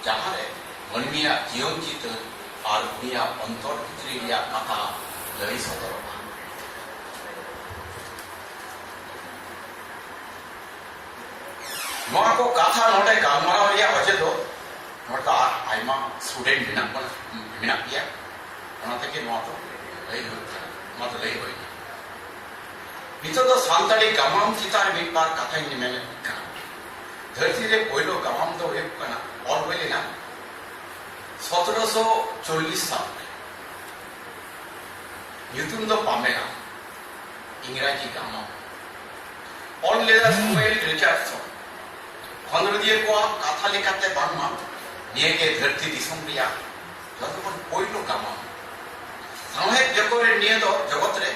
ᱡᱟᱦᱟᱸᱨᱮ ᱢᱟᱹᱱᱢᱤᱭᱟᱜ ᱡᱤᱭᱚᱱ ᱪᱤᱛᱟᱹᱨ ᱟᱨ ᱩᱱᱤᱭᱟᱜ ᱚᱱᱛᱚᱨ ᱵᱷᱤᱛᱨᱤ ᱨᱮᱭᱟᱜ ᱠᱟᱛᱷᱟ ᱞᱟᱹᱭ ᱥᱚᱫᱚᱨᱚᱜᱼᱟ᱾ ᱱᱚᱣᱟ ᱠᱚ ᱠᱟᱛᱷᱟ ᱱᱚᱰᱮ ᱜᱟᱞᱢᱟᱨᱟᱣ ᱨᱮᱭᱟᱜ ᱚᱡᱮ ᱫᱚ, ᱱᱚᱰᱮ ᱫᱚ ᱟᱨ ᱟᱭᱢᱟ ᱥᱴᱩᱰᱮᱱᱴ ᱢᱮᱱᱟᱜ ᱵᱚᱱᱟ, ᱢᱮᱱᱟᱜ ᱜᱮᱭᱟ, ᱚᱱᱟ ᱛᱮᱜᱮ ᱱᱚᱣᱟ ᱫᱚ ᱞᱟᱹᱭ ᱦᱩᱭᱩᱜ ᱠᱟᱱᱟ, ᱱᱚᱣᱟ ᱫᱚ ᱞᱟᱹᱭ ᱦᱩᱭᱱᱟ᱾ ᱱᱤᱛᱚᱜ ᱫᱚ ᱥᱟᱱᱛᱟᱲᱤ ᱜᱟᱢᱟᱢ ᱪᱮᱛᱟᱱ ᱨᱮ ᱢᱤᱫ ᱵᱟᱨ ᱠᱟᱛᱷᱟᱧ ᱢᱮᱱᱮᱫ ᱠᱟᱱᱟ᱾ ᱫᱷᱟᱹᱨᱛᱤ ᱨᱮ ᱯᱳᱭᱞᱳ ᱜᱟᱢᱟᱢ ᱫᱚ ᱦᱩᱭᱩᱜ ᱠᱟᱱᱟ, ᱚᱞ ᱦᱩᱭ ᱞᱮᱱᱟ ᱥᱚᱛᱨᱚᱥᱚ ᱪᱚᱞᱞᱤᱥ ᱥᱟᱞ ᱨᱮ᱾ ᱧᱩᱛᱩᱢ ᱫᱚ ᱯᱟᱢᱮᱞᱟ, ᱤᱝᱨᱟᱡᱤ ᱜᱟᱢᱟᱢ᱾ ᱚᱞ ᱞᱮᱫᱟ ᱥᱮᱢᱩᱭᱮᱞ ᱨᱤᱪᱟᱨᱰᱥᱚᱱ᱾ ᱠᱷᱚᱸᱫᱽᱨᱚᱸᱫᱤᱭᱟᱹ ᱠᱚᱣᱟᱜ ᱠᱟᱛᱷᱟ ᱞᱮᱠᱟᱛᱮ ᱵᱟᱝᱢᱟ ᱱᱤᱭᱟᱹ ᱜᱮ ᱫᱷᱟᱹᱨᱛᱤ ᱫᱤᱥᱚᱢ ᱨᱮᱭᱟᱜ ᱡᱚᱛᱚ ᱠᱷᱚᱱ ᱯᱳᱭᱞᱳ ᱜᱟᱢᱟᱢ᱾ ᱥᱟᱶᱦᱮᱫ ᱡᱚᱜᱚᱛ ᱨᱮ ᱱᱤᱭᱟᱹ ᱫᱚ, ᱡᱚᱜᱚᱛ ᱨᱮ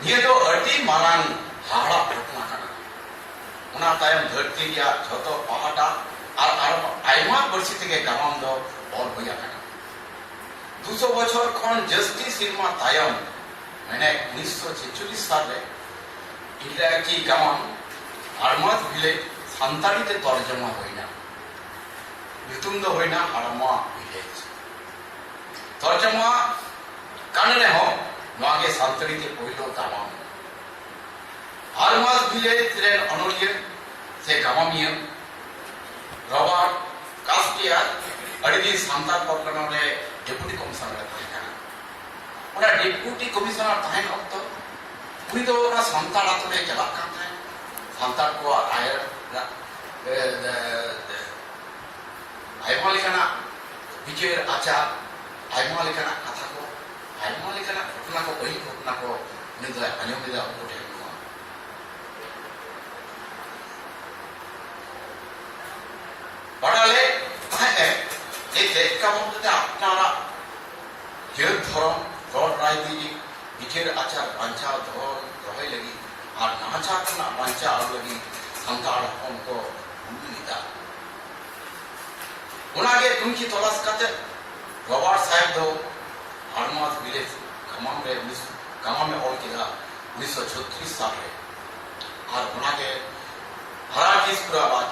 ᱱᱤᱭᱟᱹ ᱫᱚ ᱟᱹᱰᱤ ᱢᱟᱨᱟᱝ ᱦᱟᱦᱟᱲᱟᱜ ᱜᱷᱚᱴᱚᱱᱟ ᱠᱟᱱᱟ᱾ ᱚᱱᱟ ᱛᱟᱭᱚᱢ ᱫᱷᱟᱹᱨᱛᱤ ᱨᱮᱭᱟᱜ ᱡᱷᱚᱛᱚ ᱯᱟᱦᱴᱟ ᱟᱨ ᱟᱨᱚ ᱟᱭᱢᱟ ᱯᱟᱹᱨᱥᱤ ᱛᱮᱜᱮ ᱜᱟᱢᱟᱢ ᱫᱚ ᱚᱞ ᱦᱩᱭ ᱟᱠᱟᱱᱟ᱾ ᱫᱩᱥᱚ ᱵᱚᱪᱷᱚᱨ ᱠᱷᱚᱱ ᱡᱟᱹᱥᱛᱤ ᱥᱮᱨᱢᱟ ᱛᱟᱭᱚᱢ, ᱢᱟᱱᱮ ᱩᱱᱤᱥᱥᱚ ᱪᱷᱮᱪᱪᱚᱞᱞᱤᱥ ᱥᱟᱞ ᱨᱮ ᱤᱝᱨᱮᱡᱤ ᱜᱟᱢᱟᱢ ᱟᱨᱢᱟᱥ ᱵᱷᱤᱞᱮᱡᱽ ᱥᱟᱱᱛᱟᱲᱤ ᱛᱮ ᱛᱚᱨᱡᱚᱢᱟ ᱦᱩᱭᱱᱟ᱾ ᱧᱩᱛᱩᱢ ᱫᱚ ᱦᱩᱭᱱᱟ ᱦᱟᱲᱢᱟ ᱵᱷᱤᱞᱮᱡᱽ᱾ ᱛᱚᱨᱡᱚᱢᱟ ᱠᱟᱱ ᱨᱮᱦᱚᱸ ᱱᱚᱣᱟ ᱜᱮ ᱥᱟᱱᱛᱟᱲᱤ ᱛᱮ ᱯᱳᱭᱞᱳ ᱜᱟᱢᱟᱢ᱾ ᱟᱨᱢᱟᱥ ᱵᱷᱤᱞᱮᱡᱽ ᱨᱮᱱ ᱚᱱᱚᱞᱤᱭᱟᱹ ᱥᱮ ᱜᱟᱢᱟᱢᱤᱭᱟᱹ ᱨᱚᱵᱟᱨᱴ ᱠᱟᱥᱴᱤᱭᱟᱨ ᱟᱹᱰᱤ ᱫᱤᱱ ᱥᱟᱱᱛᱟᱲ ᱯᱟᱨᱜᱟᱱᱟ ᱨᱮ ᱰᱮᱯᱩᱴᱤ ᱠᱚᱢᱤᱥᱚᱱᱟᱨ ᱮ ᱛᱟᱦᱮᱸ ᱠᱟᱱᱟ᱾ ᱚᱱᱟ ᱰᱮᱯᱩᱴᱤ ᱠᱚᱢᱤᱥᱚᱱᱟᱨ ᱛᱟᱦᱮᱱ ᱚᱠᱛᱚ ᱩᱱᱤ ᱫᱚ ᱚᱱᱟ ᱥᱟᱱᱛᱟᱲ ᱟᱛᱳ ᱨᱮ ᱪᱟᱞᱟᱜ ᱠᱟᱱ ᱛᱟᱦᱮᱸᱫ᱾ ᱥᱟᱱᱛᱟᱲ ᱠᱚᱣᱟᱜ ᱨᱟᱭ, ᱮ, ᱮ, ᱮ, ᱟᱭᱢᱟ ᱞᱮᱠᱟᱱᱟᱜ ᱵᱤᱪᱟᱹᱨ ᱟᱪᱟᱨ, ᱟᱭᱢᱟ ᱞᱮᱠᱟᱱᱟᱜ ᱠᱟᱛᱷᱟ ᱠᱚ, ᱟᱭᱢᱟ ᱞᱮᱠᱟᱱᱟᱜ ᱜᱷᱚᱴᱚᱱᱟ ᱠᱚ, ᱵᱟᱹᱲᱤᱡ ᱜᱷᱚᱴᱚᱱᱟ ᱠᱚ ᱩᱱᱤ ᱫᱚᱭ ᱟᱸᱡᱚᱢ ᱞᱮᱫᱟ ᱩᱱᱠᱩ ᱴᱷᱮᱱ ᱠᱷᱚᱱ᱾ ᱵᱟᱰᱟᱭ ᱞᱮᱫ ᱛᱟᱦᱮᱸᱫ ᱮ ᱡᱮ ᱪᱮᱫ ᱞᱮᱠᱟ ᱵᱷᱟᱵ ᱠᱟᱛᱮ ᱟᱯᱱᱟᱨᱟᱜ ᱡᱟᱹᱛ ᱫᱷᱚᱨᱚᱢ, ᱨᱚᱲ ᱨᱟᱭᱨᱤᱛ, ᱵᱤᱪᱟᱹᱨ ᱟᱪᱟᱨ ᱵᱟᱧᱪᱟᱣ ᱫᱚᱦᱚ, ᱫᱚᱦᱚᱭ ᱞᱟᱹᱜᱤᱫ ᱟᱨ ᱱᱟᱦᱟᱪᱟᱨ ᱠᱷᱚᱱᱟᱜ ᱵᱟᱧᱪᱟᱣ ᱞᱟᱹᱜᱤᱫ ᱥᱟᱱᱛᱟᱲ ᱦᱚᱯᱚᱱ ᱠᱚ ᱦᱩᱞ ᱞᱮᱫᱟ᱾ ᱚᱱᱟᱜᱮ ᱛᱩᱱᱠᱷᱤ ᱛᱚᱞᱟᱥ ᱠᱟᱛᱮ ᱨᱚᱵᱟᱨᱴ ᱥᱟᱦᱮᱵ ᱫᱚ ᱦᱟᱲᱢᱟᱥ ᱵᱷᱤᱞᱮᱡᱽ ᱜᱟᱢᱟᱢ ᱨᱮ ᱩᱱᱤᱥ-, ᱜᱟᱢᱟᱢ ᱮ ᱚᱞ ᱠᱮᱫᱟ ᱩᱱᱤᱥᱥᱚ ᱪᱷᱚᱛᱨᱤᱥ ᱥᱟᱞ ᱨᱮ᱾ ᱟᱨ ᱚᱱᱟᱜᱮ ᱦᱟᱨᱟ ᱠᱤᱥᱠᱩᱨᱟᱵᱟᱫ,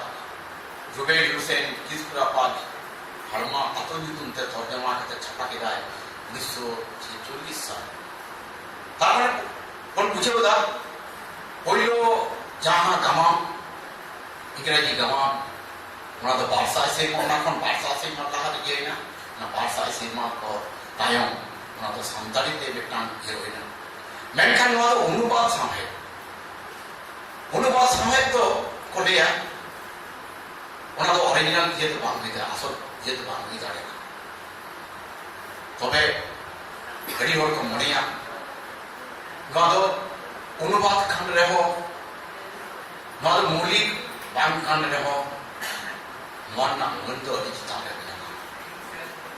ᱨᱩᱵᱮᱞ ᱦᱩᱥᱮᱱ ᱠᱤᱥᱠᱩᱨᱟᱵᱟᱫ ᱦᱟᱲᱢᱟ ᱟᱛᱳ ᱧᱩᱛᱩᱢ ᱛᱮ ᱛᱚᱨᱡᱚᱢᱟ ᱠᱟᱛᱮ ᱪᱷᱟᱯᱟ ᱠᱮᱫᱟᱭ ᱩᱱᱤᱥᱥᱚ ᱪᱷᱮᱪᱪᱚᱞᱞᱤᱥ ᱥᱟᱞ ᱨᱮ᱾ ᱛᱟᱨ ᱢᱟᱱᱮ ᱵᱚᱱ ᱵᱩᱡᱷᱟᱹᱣ ᱮᱫᱟ, ᱯᱳᱭᱞᱳ ᱡᱟᱦᱟᱸ ᱜᱟᱢᱟᱢ, ᱤᱝᱨᱮᱡᱤ ᱜᱟᱢᱟᱢ, ᱚᱱᱟ ᱫᱚ ᱵᱟᱨ ᱥᱟᱭ ᱥᱮᱨᱢᱟ, ᱚᱱᱟ ᱠᱷᱚᱱ ᱵᱟᱨ ᱥᱟᱭ ᱥᱮᱨᱢᱟ ᱞᱟᱦᱟ ᱨᱮ ᱤᱭᱟᱹᱭᱮᱱᱟ᱾ ᱚᱱᱟ ᱵᱟᱨ ᱥᱟᱭ ᱥᱮᱨᱢᱟ ᱯᱚᱨ ᱛᱟᱭᱚᱢ ᱚᱱᱟ ᱫᱚ ᱥᱟᱱᱛᱟᱲᱤ ᱛᱮ ᱢᱤᱫᱴᱟᱝ ᱤᱭᱟᱹ ᱦᱩᱭᱱᱟ᱾ ᱢᱮᱱᱠᱷᱟᱱ ᱱᱚᱣᱟ ᱫᱚ ᱚᱱᱩᱵᱟᱫ ᱥᱟᱶᱦᱮᱫ, ᱚᱱᱩᱵᱟᱫ ᱥᱟᱶᱦᱮᱫ ᱫᱚ ᱠᱚ ᱞᱟᱹᱭᱟ, ᱚᱱᱟ ᱫᱚ ᱚᱨᱤᱡᱤᱱᱟᱞ ᱤᱭᱟᱹ ᱫᱚ ᱵᱟᱝ ᱦᱩᱭ ᱫᱟᱲᱮᱭᱟᱜᱼᱟ, ᱟᱥᱚᱞ ᱤᱭᱟᱹ ᱫᱚ ᱵᱟᱝ ᱦᱩᱭ ᱫᱟᱲᱮᱭᱟᱜᱼᱟ᱾ ᱛᱚᱵᱮ ᱟᱹᱰᱤ ᱦᱚᱲ ᱠᱚ ᱢᱚᱱᱮᱭᱟ, ᱱᱚᱣᱟ ᱫᱚ ᱚᱱᱩᱵᱟᱫ ᱠᱟᱱ ᱨᱮᱦᱚᱸ, ᱱᱚᱣᱟ ᱫᱚ ᱢᱳᱣᱞᱤᱠ ᱵᱟᱝ ᱠᱟᱱ ᱨᱮᱦᱚᱸ, ᱱᱚᱣᱟ ᱨᱮᱱᱟᱜ ᱢᱟᱹᱱ ᱫᱚ ᱟᱹᱰᱤ ᱪᱮᱛᱟᱱ ᱨᱮ ᱢᱮᱱᱟᱜᱼᱟ᱾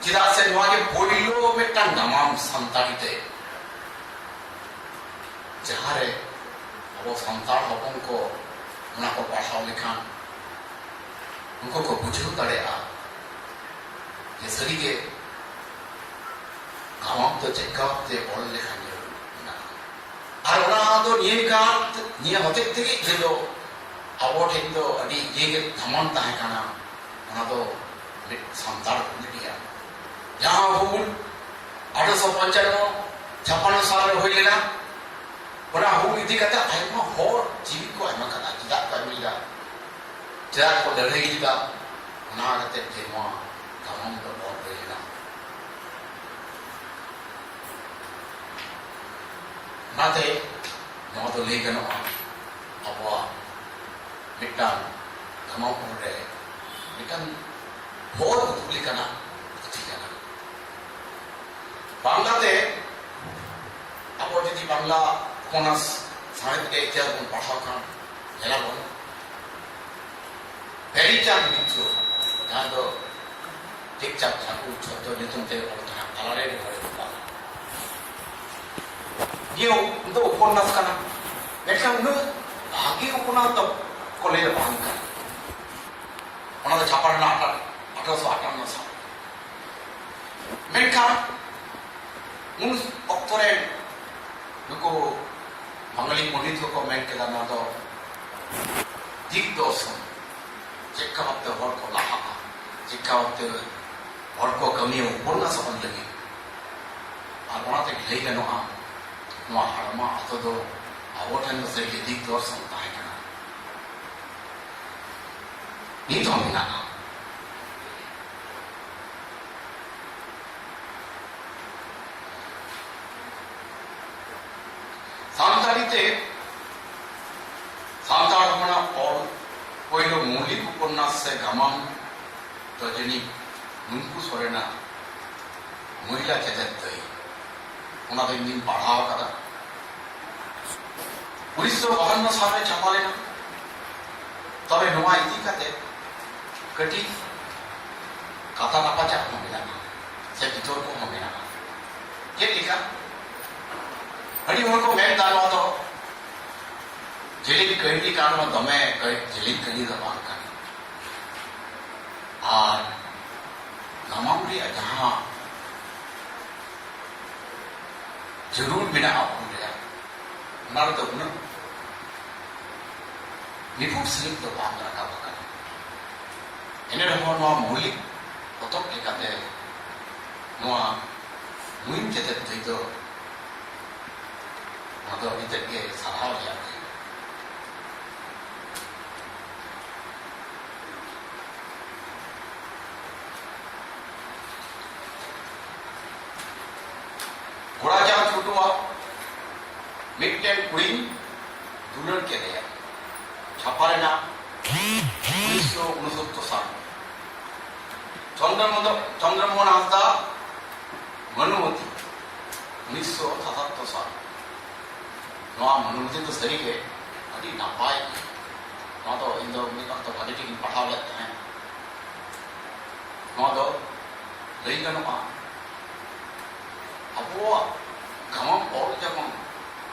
ᱪᱮᱫᱟᱜ ᱥᱮ ᱱᱚᱣᱟ ᱜᱮ ᱯᱳᱭᱞᱳ ᱢᱤᱫᱴᱟᱝ ᱜᱟᱢᱟᱢ ᱥᱟᱱᱛᱟᱲᱤ ᱛᱮ, ᱡᱟᱦᱟᱸ ᱨᱮ ᱟᱵᱚ ᱥᱟᱱᱛᱟᱲ ᱦᱚᱯᱚᱱ ᱠᱚ ᱚᱱᱟ ᱠᱚ ᱯᱟᱲᱦᱟᱣ ᱞᱮᱠᱷᱟᱱ ᱩᱱᱠᱩ ᱠᱚ ᱵᱩᱡᱷᱟᱹᱣ ᱫᱟᱲᱮᱭᱟᱜᱼᱟ ᱡᱮ ᱥᱟᱹᱨᱤᱜᱮ ᱜᱟᱢᱟᱢ ᱫᱚ ᱪᱮᱫ ᱠᱟᱛᱮ ᱚᱞ ᱞᱮᱠᱷᱟᱱ ᱡᱟᱹᱨᱩᱲ ᱢᱮᱱᱟᱜᱼᱟ᱾ ᱟᱨ ᱚᱱᱟ ᱫᱚ ᱱᱤᱭᱟᱹ ᱠᱟᱨ, ᱱᱤᱭᱟᱹ ᱦᱚᱛᱮᱡ ᱛᱮᱜᱮ ᱤᱧ ᱫᱚ ᱟᱵᱚ ᱴᱷᱮᱱ ᱫᱚ ᱟᱹᱰᱤ ᱤᱭᱟᱹ ᱜᱮ ᱫᱟᱢᱟᱱ ᱛᱟᱦᱮᱸ ᱠᱟᱱᱟ᱾ ᱚᱱᱟ ᱫᱚ ᱢᱤᱫ ᱥᱟᱱᱛᱟᱲ ᱠᱚᱢᱤᱴᱤᱭᱟᱜ ᱡᱟᱦᱟᱸ ᱦᱩᱞ ᱟᱴᱷᱨᱚᱥᱚ ᱯᱚᱧᱪᱟᱱᱱᱚ ᱪᱷᱟᱯᱟᱱᱱᱚ ᱥᱟᱞ ᱨᱮ ᱦᱩᱭ ᱞᱮᱱᱟ, ᱚᱱᱟ ᱦᱩᱞ ᱤᱫᱤ ᱠᱟᱛᱮ ᱟᱭᱢᱟ ᱦᱚᱲ ᱡᱤᱣᱤ ᱠᱚ ᱮᱢ ᱟᱠᱟᱫᱟ᱾ ᱪᱮᱫᱟᱜ ᱠᱚ ᱮᱢ ᱞᱮᱫᱟ? ᱪᱮᱫᱟᱜ ᱠᱚ ᱞᱟᱹᱲᱦᱟᱹᱭ ᱞᱮᱫᱟ? ᱚᱱᱟ ᱠᱟᱛᱮ ᱜᱮ ᱱᱚᱣᱟ ᱜᱟᱢᱟᱢ ᱫᱚ ᱚᱞ ᱦᱩᱭ ᱞᱮᱱᱟ᱾ ᱚᱱᱟᱛᱮ ᱱᱚᱣᱟ ᱫᱚ ᱞᱟᱹᱭ ᱜᱟᱱᱚᱜᱼᱟ, ᱟᱵᱚᱣᱟᱜ ᱢᱤᱫᱴᱟᱝ ᱜᱟᱢᱟᱢ ᱚᱞ ᱨᱮ ᱢᱤᱫᱴᱟᱝ ᱦᱚᱨ ᱩᱫᱩᱜ ᱞᱮᱠᱟᱱᱟᱜ ᱯᱩᱛᱷᱤ ᱠᱟᱱᱟ᱾ ᱵᱟᱝᱞᱟᱛᱮ ᱟᱵᱚ ᱡᱩᱫᱤ ᱵᱟᱝᱞᱟ ᱩᱯᱚᱱᱱᱟᱥ ᱥᱟᱶᱦᱮᱫ ᱨᱮᱭᱟᱜ ᱤᱛᱤᱦᱟᱥ ᱵᱚᱱ ᱯᱟᱲᱦᱟᱣ ᱠᱷᱟᱱ ᱧᱮᱞᱟᱵᱚᱱ, ᱵᱷᱮᱨᱤᱪᱟᱸᱫᱽ ᱢᱤᱛᱨᱚ, ᱡᱟᱦᱟᱸ ᱫᱚ ᱴᱷᱤᱠ ᱪᱟᱸᱫᱽ ᱴᱷᱟᱠᱩᱨ ᱪᱷᱚᱫᱽᱫᱚ ᱧᱩᱛᱩᱢ ᱛᱮ ᱚᱞ ᱛᱟᱦᱮᱸᱫ, ᱛᱟᱞᱟᱨᱮ ᱨᱚᱦᱚᱭ ᱠᱚᱜᱼᱟ᱾ ᱱᱤᱭᱟᱹ ᱫᱚ ᱩᱯᱚᱱᱱᱟᱥ ᱠᱟᱱᱟ, ᱢᱮᱱᱠᱷᱟᱱ ᱩᱱᱟᱹᱜ ᱵᱷᱟᱜᱮ ᱩᱯᱚᱱᱱᱟᱥ ᱫᱚ ᱠᱚ ᱞᱟᱹᱭ ᱫᱚ ᱵᱟᱝ ᱠᱟᱱᱟ᱾ ᱚᱱᱟ ᱫᱚ ᱪᱷᱟᱯᱟ ᱞᱮᱱᱟ ᱟᱴᱷᱟᱨᱚ ᱟᱴᱷᱟᱨᱚᱥᱚ ᱟᱴᱷᱟᱱᱱᱚ ᱥᱟᱞ᱾ ᱢᱮᱱᱠᱷᱟᱱ ᱩᱱ ᱚᱠᱛᱚ ᱨᱮ ᱱᱩᱠᱩ ᱵᱟᱝᱜᱟᱞᱤ ᱯᱚᱱᱰᱤᱛ ᱠᱚᱠᱚ ᱢᱮᱱ ᱠᱮᱫᱟ, ᱱᱚᱣᱟ ᱫᱚ ᱫᱤᱠ ᱫᱚᱨᱥᱚᱱ, ᱪᱮᱫᱠᱟ ᱵᱷᱟᱵᱛᱮ ᱦᱚᱲ ᱠᱚ ᱞᱟᱦᱟᱜᱼᱟ, ᱪᱮᱫᱠᱟ ᱵᱷᱟᱵᱛᱮ ᱦᱚᱲ ᱠᱚ ᱠᱟᱹᱢᱤᱭᱟ ᱩᱯᱚᱱᱱᱟᱥ ᱚᱞ ᱞᱟᱹᱜᱤᱫ᱾ ᱟᱨ ᱚᱱᱟᱛᱮ ᱞᱟᱹᱭ ᱜᱟᱱᱚᱜᱼᱟ, ᱱᱚᱣᱟ ᱦᱟᱲᱟᱢᱟ ᱟᱛᱳ ᱫᱚ ᱟᱵᱚ ᱴᱷᱮᱱ ᱫᱚ ᱥᱟᱹᱨᱤᱜᱮ ᱫᱤᱠ ᱫᱚᱨᱥᱚᱱ ᱛᱟᱦᱮᱸ ᱠᱟᱱᱟ, ᱱᱤᱛ ᱦᱚᱸ ᱢᱮᱱᱟᱜᱼᱟ᱾ ᱥᱟᱱᱛᱟᱲᱤ ᱛᱮ ᱥᱟᱱᱛᱟᱲ ᱦᱚᱯᱚᱱᱟᱜ ᱚᱞ ᱯᱳᱭᱞᱳ ᱢᱳᱣᱞᱤᱠ ᱩᱯᱚᱱᱱᱟᱥ ᱥᱮ ᱜᱟᱢᱟᱢ ᱫᱚ ᱡᱟᱹᱱᱤᱡ ᱱᱩᱝᱠᱩ ᱥᱚᱨᱮᱱᱟᱜ ᱢᱚᱦᱤᱞᱟ ᱪᱮᱛᱮᱫ ᱫᱟᱹᱭ, ᱚᱱᱟ ᱫᱚ ᱤᱧ ᱫᱩᱧ ᱯᱟᱲᱦᱟᱣ ᱟᱠᱟᱫᱟ᱾ ᱩᱱᱤᱥᱥᱚ ᱵᱟᱦᱟᱱᱱᱚ ᱥᱟᱞ ᱨᱮ ᱪᱷᱟᱯᱟ ᱞᱮᱱᱟ᱾ ᱛᱚᱵᱮ ᱱᱚᱣᱟ ᱤᱫᱤ ᱠᱟᱛᱮ ᱠᱟᱹᱴᱤᱡ ᱠᱟᱛᱷᱟ ᱨᱟᱯᱟᱪᱟᱜ ᱦᱚᱸ ᱢᱮᱱᱟᱜᱼᱟ, ᱥᱮ ᱵᱤᱛᱚᱨᱠᱚ ᱦᱚᱸ ᱢᱮᱱᱟᱜᱼᱟ᱾ ᱪᱮᱫ ᱞᱮᱠᱟ? ᱟᱹᱰᱤ ᱦᱚᱲ ᱠᱚ ᱢᱮᱱ ᱮᱫᱟ, ᱱᱚᱣᱟ ᱫᱚ ᱡᱮᱞᱮᱧ ᱠᱟᱹᱦᱱᱤ ᱠᱟᱱ, ᱱᱚᱣᱟ ᱫᱚᱢᱮ ᱠᱟᱹᱦ-, ᱡᱮᱞᱮᱧ ᱠᱟᱹᱦᱱᱤ ᱫᱚ ᱵᱟᱝ ᱠᱟᱱᱟ᱾ ᱟᱨ ᱜᱟᱢᱟᱢ ᱨᱮᱭᱟᱜ ᱡᱟᱦᱟᱸ ᱢᱮᱱᱟᱜᱼᱟ ᱚᱞ ᱨᱮᱭᱟᱜ, ᱚᱱᱟ ᱨᱮᱫᱚ ᱩᱱᱟᱹᱜ ᱱᱤᱯᱷᱩᱴ ᱥᱟᱺᱦᱤᱡ ᱫᱚ ᱵᱟᱝ ᱨᱟᱠᱟᱵ ᱟᱠᱟᱱᱟ᱾ ᱮᱱ ᱨᱮᱦᱚᱸ ᱱᱚᱣᱟ ᱢᱳᱣᱞᱤᱠ ᱯᱚᱛᱚᱵ ᱞᱮᱠᱟᱛᱮ ᱱᱚᱣᱟ ᱢᱩᱭᱤᱢ ᱪᱮᱛᱮᱫ ᱫᱚ ᱱᱚᱣᱟ ᱫᱚ ᱟᱹᱰᱤ ᱛᱮᱫ ᱜᱮ ᱥᱟᱨᱦᱟᱣ ᱨᱮᱭᱟᱜ ᱦᱩᱭᱩᱜᱼᱟ᱾ ᱜᱚᱲᱟᱪᱟᱸᱫᱽ ᱴᱩᱰᱩᱣᱟᱜ ᱢᱤᱫᱴᱮᱱ ᱠᱩᱲᱤᱧ ᱫᱩᱞᱟᱹᱲ ᱠᱮᱫᱮᱭᱟ, ᱪᱷᱟᱯᱟ ᱞᱮᱱᱟ ᱩᱱᱤᱥᱥᱚ ᱩᱱᱚᱥᱚᱛᱛᱚᱨ ᱥᱟᱞ᱾ ᱪᱚᱱᱫᱨᱚ ᱢᱚᱫᱚ-, ᱪᱚᱱᱫᱨᱚ ᱢᱳᱦᱚᱱ ᱦᱟᱸᱥᱫᱟ, ᱢᱟᱱᱩᱢᱚᱛᱤ, ᱩᱱᱤᱥᱥᱚ ᱥᱟᱛᱟᱛᱛᱚᱨ ᱥᱟᱞ᱾ ᱱᱚᱣᱟ ᱢᱟᱱᱩᱢᱚᱛᱤ ᱫᱚ ᱥᱟᱹᱨᱤᱜᱮ ᱟᱹᱰᱤ ᱱᱟᱯᱟᱭ᱾ ᱱᱚᱣᱟ ᱫᱚ ᱤᱧ ᱫᱚ ᱢᱤᱫ ᱚᱠᱛᱚ ᱵᱷᱟᱜᱮ ᱴᱷᱤᱠ ᱤᱧ ᱯᱟᱲᱦᱟᱣ ᱞᱮᱫ ᱛᱟᱦᱮᱸᱫ᱾ ᱱᱚᱣᱟ ᱫᱚ ᱞᱟᱹᱭ ᱜᱟᱱᱚᱜᱼᱟ, ᱟᱵᱚᱣᱟᱜ ᱜᱟᱢᱟᱢ ᱚᱞ ᱡᱚᱠᱷᱚᱱ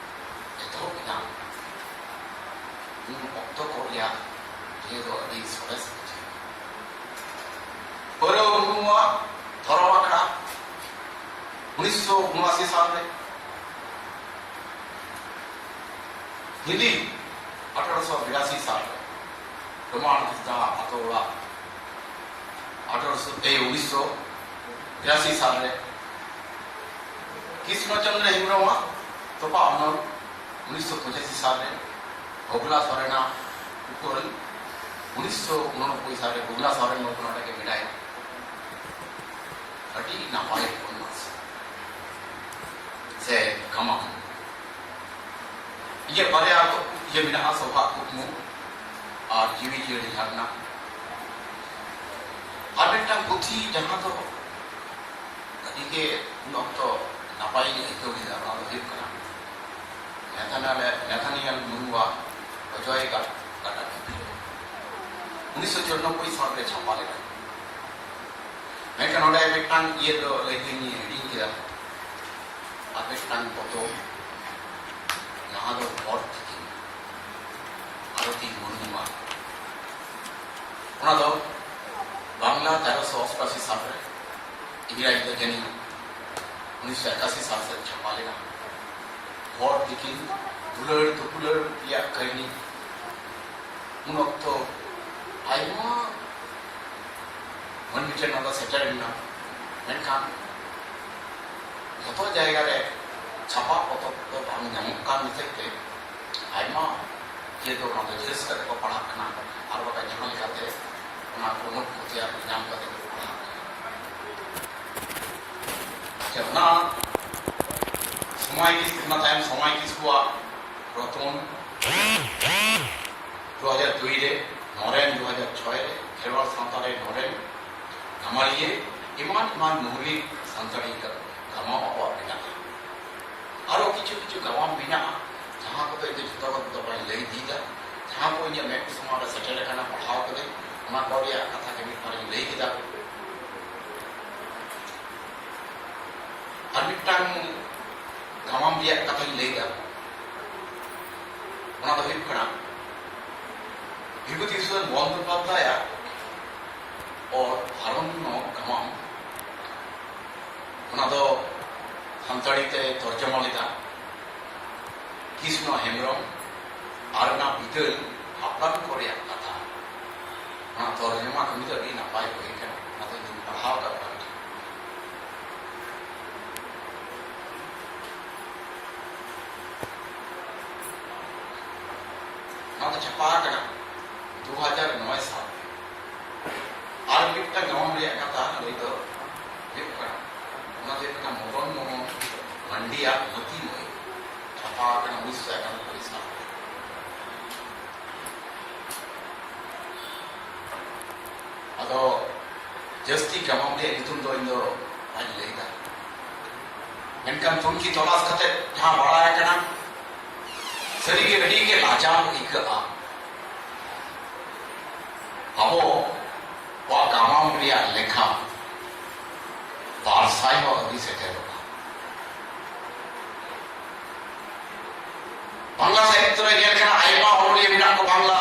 ᱮᱛᱚᱦᱚᱵ ᱮᱱᱟ, ᱩᱱ ᱚᱠᱛᱚ ᱠᱚ ᱨᱮᱭᱟᱜ ᱤᱭᱟᱹ ᱫᱚ ᱟᱹᱰᱤ ᱥᱚᱨᱮᱥ ᱵᱩᱡᱷᱟᱹᱜᱼᱟ᱾ ᱯᱟᱹᱣᱨᱟᱹ ᱢᱩᱨᱢᱩᱣᱟᱜ ᱫᱷᱚᱨᱚᱢ ᱟᱠᱷᱲᱟ, ᱩᱱᱤᱥᱥᱚ ᱩᱱᱚᱟᱥᱤ ᱥᱟᱞ ᱨᱮ᱾ ᱦᱤᱱᱫᱤ, ᱟᱴᱷᱟᱨᱚᱥᱚ ᱵᱤᱨᱟᱥᱤ ᱥᱟᱞ ᱨᱮ᱾ ᱨᱳᱢᱟᱱ ᱦᱟᱸᱥᱫᱟ ᱟᱛᱳ ᱚᱲᱟᱜ, ᱟᱴᱷᱟᱨᱚᱥᱚ, ᱮ, ᱩᱱᱤᱥᱥᱚ ᱵᱤᱨᱟᱥᱤ ᱥᱟᱞ ᱨᱮ᱾ ᱠᱨᱤᱥᱱᱚ ᱪᱚᱱᱫᱨᱚ ᱦᱮᱢᱵᱨᱚᱢᱟᱜ ᱛᱚᱯᱟ ᱚᱱᱚᱞ, ᱩᱱᱤᱥᱥᱚ ᱯᱚᱸᱪᱟᱥᱤ ᱥᱟᱞ ᱨᱮ᱾ ᱵᱷᱚᱜᱽᱞᱟ ᱥᱚᱨᱮᱱᱟᱜ ᱩᱯᱟᱹᱞ, ᱩᱱᱤᱥᱥᱚ ᱩᱱᱚᱱᱚᱵᱵᱳᱭ ᱥᱟᱞ ᱨᱮ᱾ ᱵᱷᱚᱜᱽᱞᱟ ᱥᱚᱨᱮᱱ ᱵᱟᱹᱵᱩ ᱱᱚᱰᱮ ᱜᱮ ᱢᱮᱱᱟᱭᱟ᱾ ᱟᱹᱰᱤ ᱱᱟᱯᱟᱭ ᱩᱯᱚᱱᱱᱟᱥ ᱥᱮ ᱜᱟᱢᱟᱢ᱾ ᱤᱧᱟᱹᱜ ᱵᱟᱨᱭᱟ ᱤᱭᱟᱹ ᱢᱮᱱᱟᱜᱼᱟ, ᱥᱚᱵᱷᱟᱜ ᱠᱩᱠᱢᱩ ᱟᱨ ᱡᱤᱣᱤ ᱡᱤᱭᱟᱹᱲᱤ ᱡᱷᱟᱨᱱᱟ᱾ ᱟᱨ ᱢᱤᱫᱴᱟᱝ ᱯᱩᱛᱷᱤ ᱡᱟᱦᱟᱸ ᱫᱚ ᱟᱹᱰᱤ ᱜᱮ ᱩᱱ ᱚᱠᱛᱚ ᱱᱟᱯᱟᱭᱤᱧ ᱟᱹᱭᱠᱟᱹᱣ ᱞᱮᱫᱟ, ᱚᱱᱟ ᱫᱚ ᱦᱩᱭᱩᱜ ᱠᱟᱱᱟ ᱱᱮᱛᱷᱟᱱᱤᱭᱟᱞ, ᱱᱮᱛᱷᱟᱱᱤᱭᱟᱞ ᱢᱩᱨᱢᱩᱣᱟᱜ ᱚᱡᱚᱭ ᱜᱟᱰ-, ᱜᱟᱰᱟ ᱴᱩᱰᱩ᱾ ᱩᱱᱤᱥᱥᱚ ᱪᱩᱨᱟᱱᱚᱵᱵᱳᱭ ᱥᱟᱞ ᱨᱮ ᱪᱷᱟᱯᱟ ᱞᱮᱱᱟ᱾ ᱢᱮᱱᱠᱷᱟᱱ ᱚᱸᱰᱮ ᱢᱤᱫᱴᱟᱝ ᱤᱭᱟᱹ ᱫᱚ ᱞᱟᱹᱭ ᱫᱚᱧ ᱦᱤᱲᱤᱧ ᱠᱮᱫᱟ᱾ ᱟᱨ ᱢᱤᱫᱴᱟᱝ ᱯᱚᱛᱚᱵ, ᱡᱟᱦᱟᱸ ᱫᱚ ᱦᱚᱲ ᱛᱤᱠᱤᱱ, ᱟᱨᱚᱛᱤ ᱢᱩᱨᱢᱩᱣᱟᱜ, ᱚᱱᱟ ᱫᱚ ᱵᱟᱝᱞᱟ ᱛᱮᱨᱚᱥᱚ ᱚᱥᱴᱟᱥᱤ ᱥᱟᱞ ᱨᱮ, ᱤᱝᱨᱟᱡᱤ ᱫᱚ ᱡᱟᱹᱱᱤᱡ ᱩᱱᱤᱥᱥᱚ ᱮᱠᱟᱥᱤ ᱥᱟᱞ ᱥᱮᱫ ᱪᱷᱟᱯᱟ ᱞᱮᱱᱟ᱾ ᱦᱚᱲ ᱛᱤᱠᱤᱱ ᱫᱩᱞᱟᱹᱲ ᱫᱩᱯᱩᱞᱟᱹᱲ ᱨᱮᱭᱟᱜ ᱠᱟᱹᱦᱱᱤ᱾ ᱩᱱ ᱚᱠᱛᱚ ᱟᱭᱢᱟ ᱢᱟᱹᱱᱢᱤ ᱴᱷᱮᱱ ᱱᱚᱣᱟ ᱫᱚ ᱥᱮᱴᱮᱨ ᱮᱱᱟ, ᱢᱮᱱᱠᱷᱟᱱ ᱡᱚᱛᱚ ᱡᱟᱭᱜᱟ ᱨᱮ ᱪᱷᱟᱯᱟ ᱯᱚᱛᱚᱵ ᱫᱚ ᱵᱟᱝ ᱧᱟᱢᱚᱜ ᱠᱟᱱ ᱦᱚᱛᱮᱡ ᱛᱮ ᱟᱭᱢᱟ ᱤᱭᱟᱹ ᱫᱚ ᱚᱱᱟ ᱫᱚ ᱡᱷᱟᱹᱥ ᱠᱟᱛᱮ ᱠᱚ ᱯᱟᱲᱦᱟᱜ ᱠᱟᱱᱟ, ᱟᱨ ᱵᱟᱠᱷᱟᱱ ᱡᱟᱦᱟᱸ ᱞᱮᱠᱟᱛᱮ ᱚᱱᱟ ᱠᱚ ᱱᱳᱴ ᱠᱚ ᱛᱮᱭᱟᱨ ᱧᱟᱢ ᱠᱟᱛᱮ ᱠᱚ ᱯᱟᱲᱦᱟᱜ ᱠᱟᱱᱟ᱾ ᱟᱪᱪᱷᱟ, ᱚᱱᱟ ᱥᱚᱢᱚᱭ ᱠᱤ, ᱚᱱᱟ ᱛᱟᱭᱚᱢ ᱥᱚᱢᱚᱭ ᱠᱤᱥᱠᱩᱣᱟᱜ ᱨᱚᱛᱚᱱ ᱫᱩ ᱦᱟᱡᱟᱨ ᱫᱩᱭ ᱨᱮ, ᱱᱚᱨᱮᱱ ᱫᱩ ᱦᱟᱡᱟᱨ ᱪᱷᱚᱭ ᱨᱮ, ᱠᱷᱮᱨᱣᱟᱲ ᱥᱟᱶᱛᱟ ᱨᱮ ᱱᱚᱨᱮᱱ, ᱱᱟᱢᱟᱞᱤᱭᱟᱹ, ᱮᱢᱟᱱ ᱮᱢᱟᱱ ᱢᱳᱣᱞᱤᱠ ᱥᱟᱱᱛᱟᱲᱤ ᱜᱟᱢᱟᱢ ᱟᱵᱚᱣᱟᱜ ᱢᱮᱱᱟᱜᱼᱟ᱾ ᱟᱨᱚ ᱠᱤᱪᱷᱩ ᱠᱤᱪᱷᱩ ᱜᱟᱢᱟᱢ ᱢᱮᱱᱟᱜᱼᱟ, ᱡᱟᱦᱟᱸ ᱠᱚᱫᱚ ᱤᱧ ᱫᱚ ᱡᱷᱚᱛᱚ ᱠᱚᱫᱚ ᱵᱟᱹᱧ ᱞᱟᱹᱭ ᱤᱫᱤᱭᱮᱫᱟ, ᱡᱟᱦᱟᱸ ᱠᱚ ᱤᱧᱟᱹᱜ ᱢᱮᱫ ᱥᱟᱢᱟᱝ ᱨᱮ ᱥᱮᱴᱮᱨ ᱟᱠᱟᱱᱟ, ᱯᱟᱲᱦᱟᱣ ᱠᱟᱹᱫᱟᱹᱧ, ᱚᱱᱟ ᱠᱚ ᱨᱮᱭᱟᱜ ᱠᱟᱛᱷᱟ ᱜᱮ ᱢᱤᱫ ᱵᱟᱨᱤᱧ ᱞᱟᱹᱭ ᱠᱮᱫᱟ᱾ ᱟᱨ ᱢᱤᱫᱴᱟᱝ ᱜᱟᱢᱟᱢ ᱨᱮᱭᱟᱜ ᱠᱟᱛᱷᱟᱧ ᱞᱟᱹᱭᱫᱟ, ᱚᱱᱟ ᱫᱚ ᱦᱩᱭᱩᱜ ᱠᱟᱱᱟ ᱵᱤᱵᱷᱩᱛᱤ ᱵᱷᱩᱥᱚᱱ ᱵᱚᱱᱫᱳᱯᱟᱫᱽᱫᱷᱟᱭᱟᱜ ᱚᱞ ᱟᱨᱚᱱᱱᱚ ᱜᱟᱢᱟᱢ᱾ ᱚᱱᱟ ᱫᱚ ᱥᱟᱱᱛᱟᱲᱤ ᱛᱮ ᱛᱚᱨᱡᱚᱢᱟ ᱞᱮᱫᱟ ᱠᱨᱤᱥᱱᱚ ᱦᱮᱢᱵᱨᱚᱢ᱾ ᱟᱨ ᱚᱱᱟ ᱵᱤᱫᱟᱹᱞ ᱦᱟᱯᱲᱟᱢ ᱠᱚ ᱨᱮᱭᱟᱜ ᱠᱟᱛᱷᱟ, ᱚᱱᱟ ᱛᱚᱨᱡᱚᱢᱟ ᱠᱟᱹᱢᱤ ᱫᱚ ᱟᱹᱰᱤ ᱱᱟᱯᱟᱭ ᱦᱩᱭ ᱠᱟᱱᱟ᱾ ᱚᱱᱟ ᱫᱚ ᱤᱧ ᱯᱟᱲᱦᱟᱣ ᱟᱠᱟᱫ ᱛᱟᱦᱮᱸᱫ᱾ ᱱᱚᱣᱟ ᱫᱚ ᱪᱷᱟᱯᱟ ᱟᱠᱟᱱᱟ ᱫᱩ ᱦᱟᱡᱟᱨ ᱱᱚᱭ ᱥᱟᱞ ᱨᱮ᱾ ᱟᱨ ᱢᱤᱫᱴᱟᱝ ᱜᱟᱢᱟᱢ ᱨᱮᱭᱟᱜ ᱠᱟᱛᱷᱟ ᱞᱟᱹᱭ ᱫᱚ ᱦᱩᱭᱩᱜ ᱠᱟᱱᱟ, ᱚᱱᱟ ᱫᱚ ᱦᱩᱭᱩᱜ ᱠᱟᱱᱟ ᱢᱚᱫᱚᱱ ᱢᱳᱦᱚᱱ ᱢᱟᱱᱰᱤᱭᱟᱜ ᱢᱟᱹᱛᱤ ᱢᱟᱹᱭ, ᱪᱷᱟᱯᱟ ᱟᱠᱟᱱᱟ ᱩᱱᱤᱥᱥᱚ ᱮᱠᱟᱱᱚᱵᱵᱳᱭ ᱥᱟᱞ ᱨᱮ᱾ ᱟᱫᱚ ᱡᱟᱹᱥᱛᱤ ᱜᱟᱢᱟᱢ ᱨᱮᱭᱟᱜ ᱧᱩᱛᱩᱢ ᱫᱚ ᱤᱧ ᱫᱚ ᱵᱟᱹᱧ ᱞᱟᱹᱭᱫᱟ, ᱢᱮᱱᱠᱷᱟᱱ ᱛᱩᱱᱠᱷᱤ ᱛᱚᱞᱟᱥ ᱠᱟᱛᱮ ᱡᱟᱦᱟᱸ ᱵᱟᱲᱟᱭ ᱠᱟᱱᱟ, ᱥᱟᱹᱨᱤᱜᱮ ᱟᱹᱰᱤ ᱜᱮ ᱞᱟᱡᱟᱣ ᱟᱹᱭᱠᱟᱹᱜᱼᱟ᱾ ᱟᱵᱚᱣᱟᱜ ᱜᱟᱢᱟᱢ ᱨᱮᱭᱟᱜ ᱞᱮᱠᱷᱟ ᱵᱟᱨ ᱥᱟᱭ ᱦᱚᱸ ᱟᱹᱣᱨᱤ ᱥᱮᱴᱮᱨᱚᱜᱼᱟ᱾ ᱵᱟᱝᱞᱟ ᱥᱟᱦᱤᱛᱛᱚ ᱨᱮ ᱧᱮᱞ ᱠᱟᱱᱟ, ᱟᱭᱢᱟ ᱚᱱᱚᱞᱤᱭᱟᱹ ᱢᱮᱱᱟᱜ ᱠᱚ, ᱵᱟᱝᱞᱟ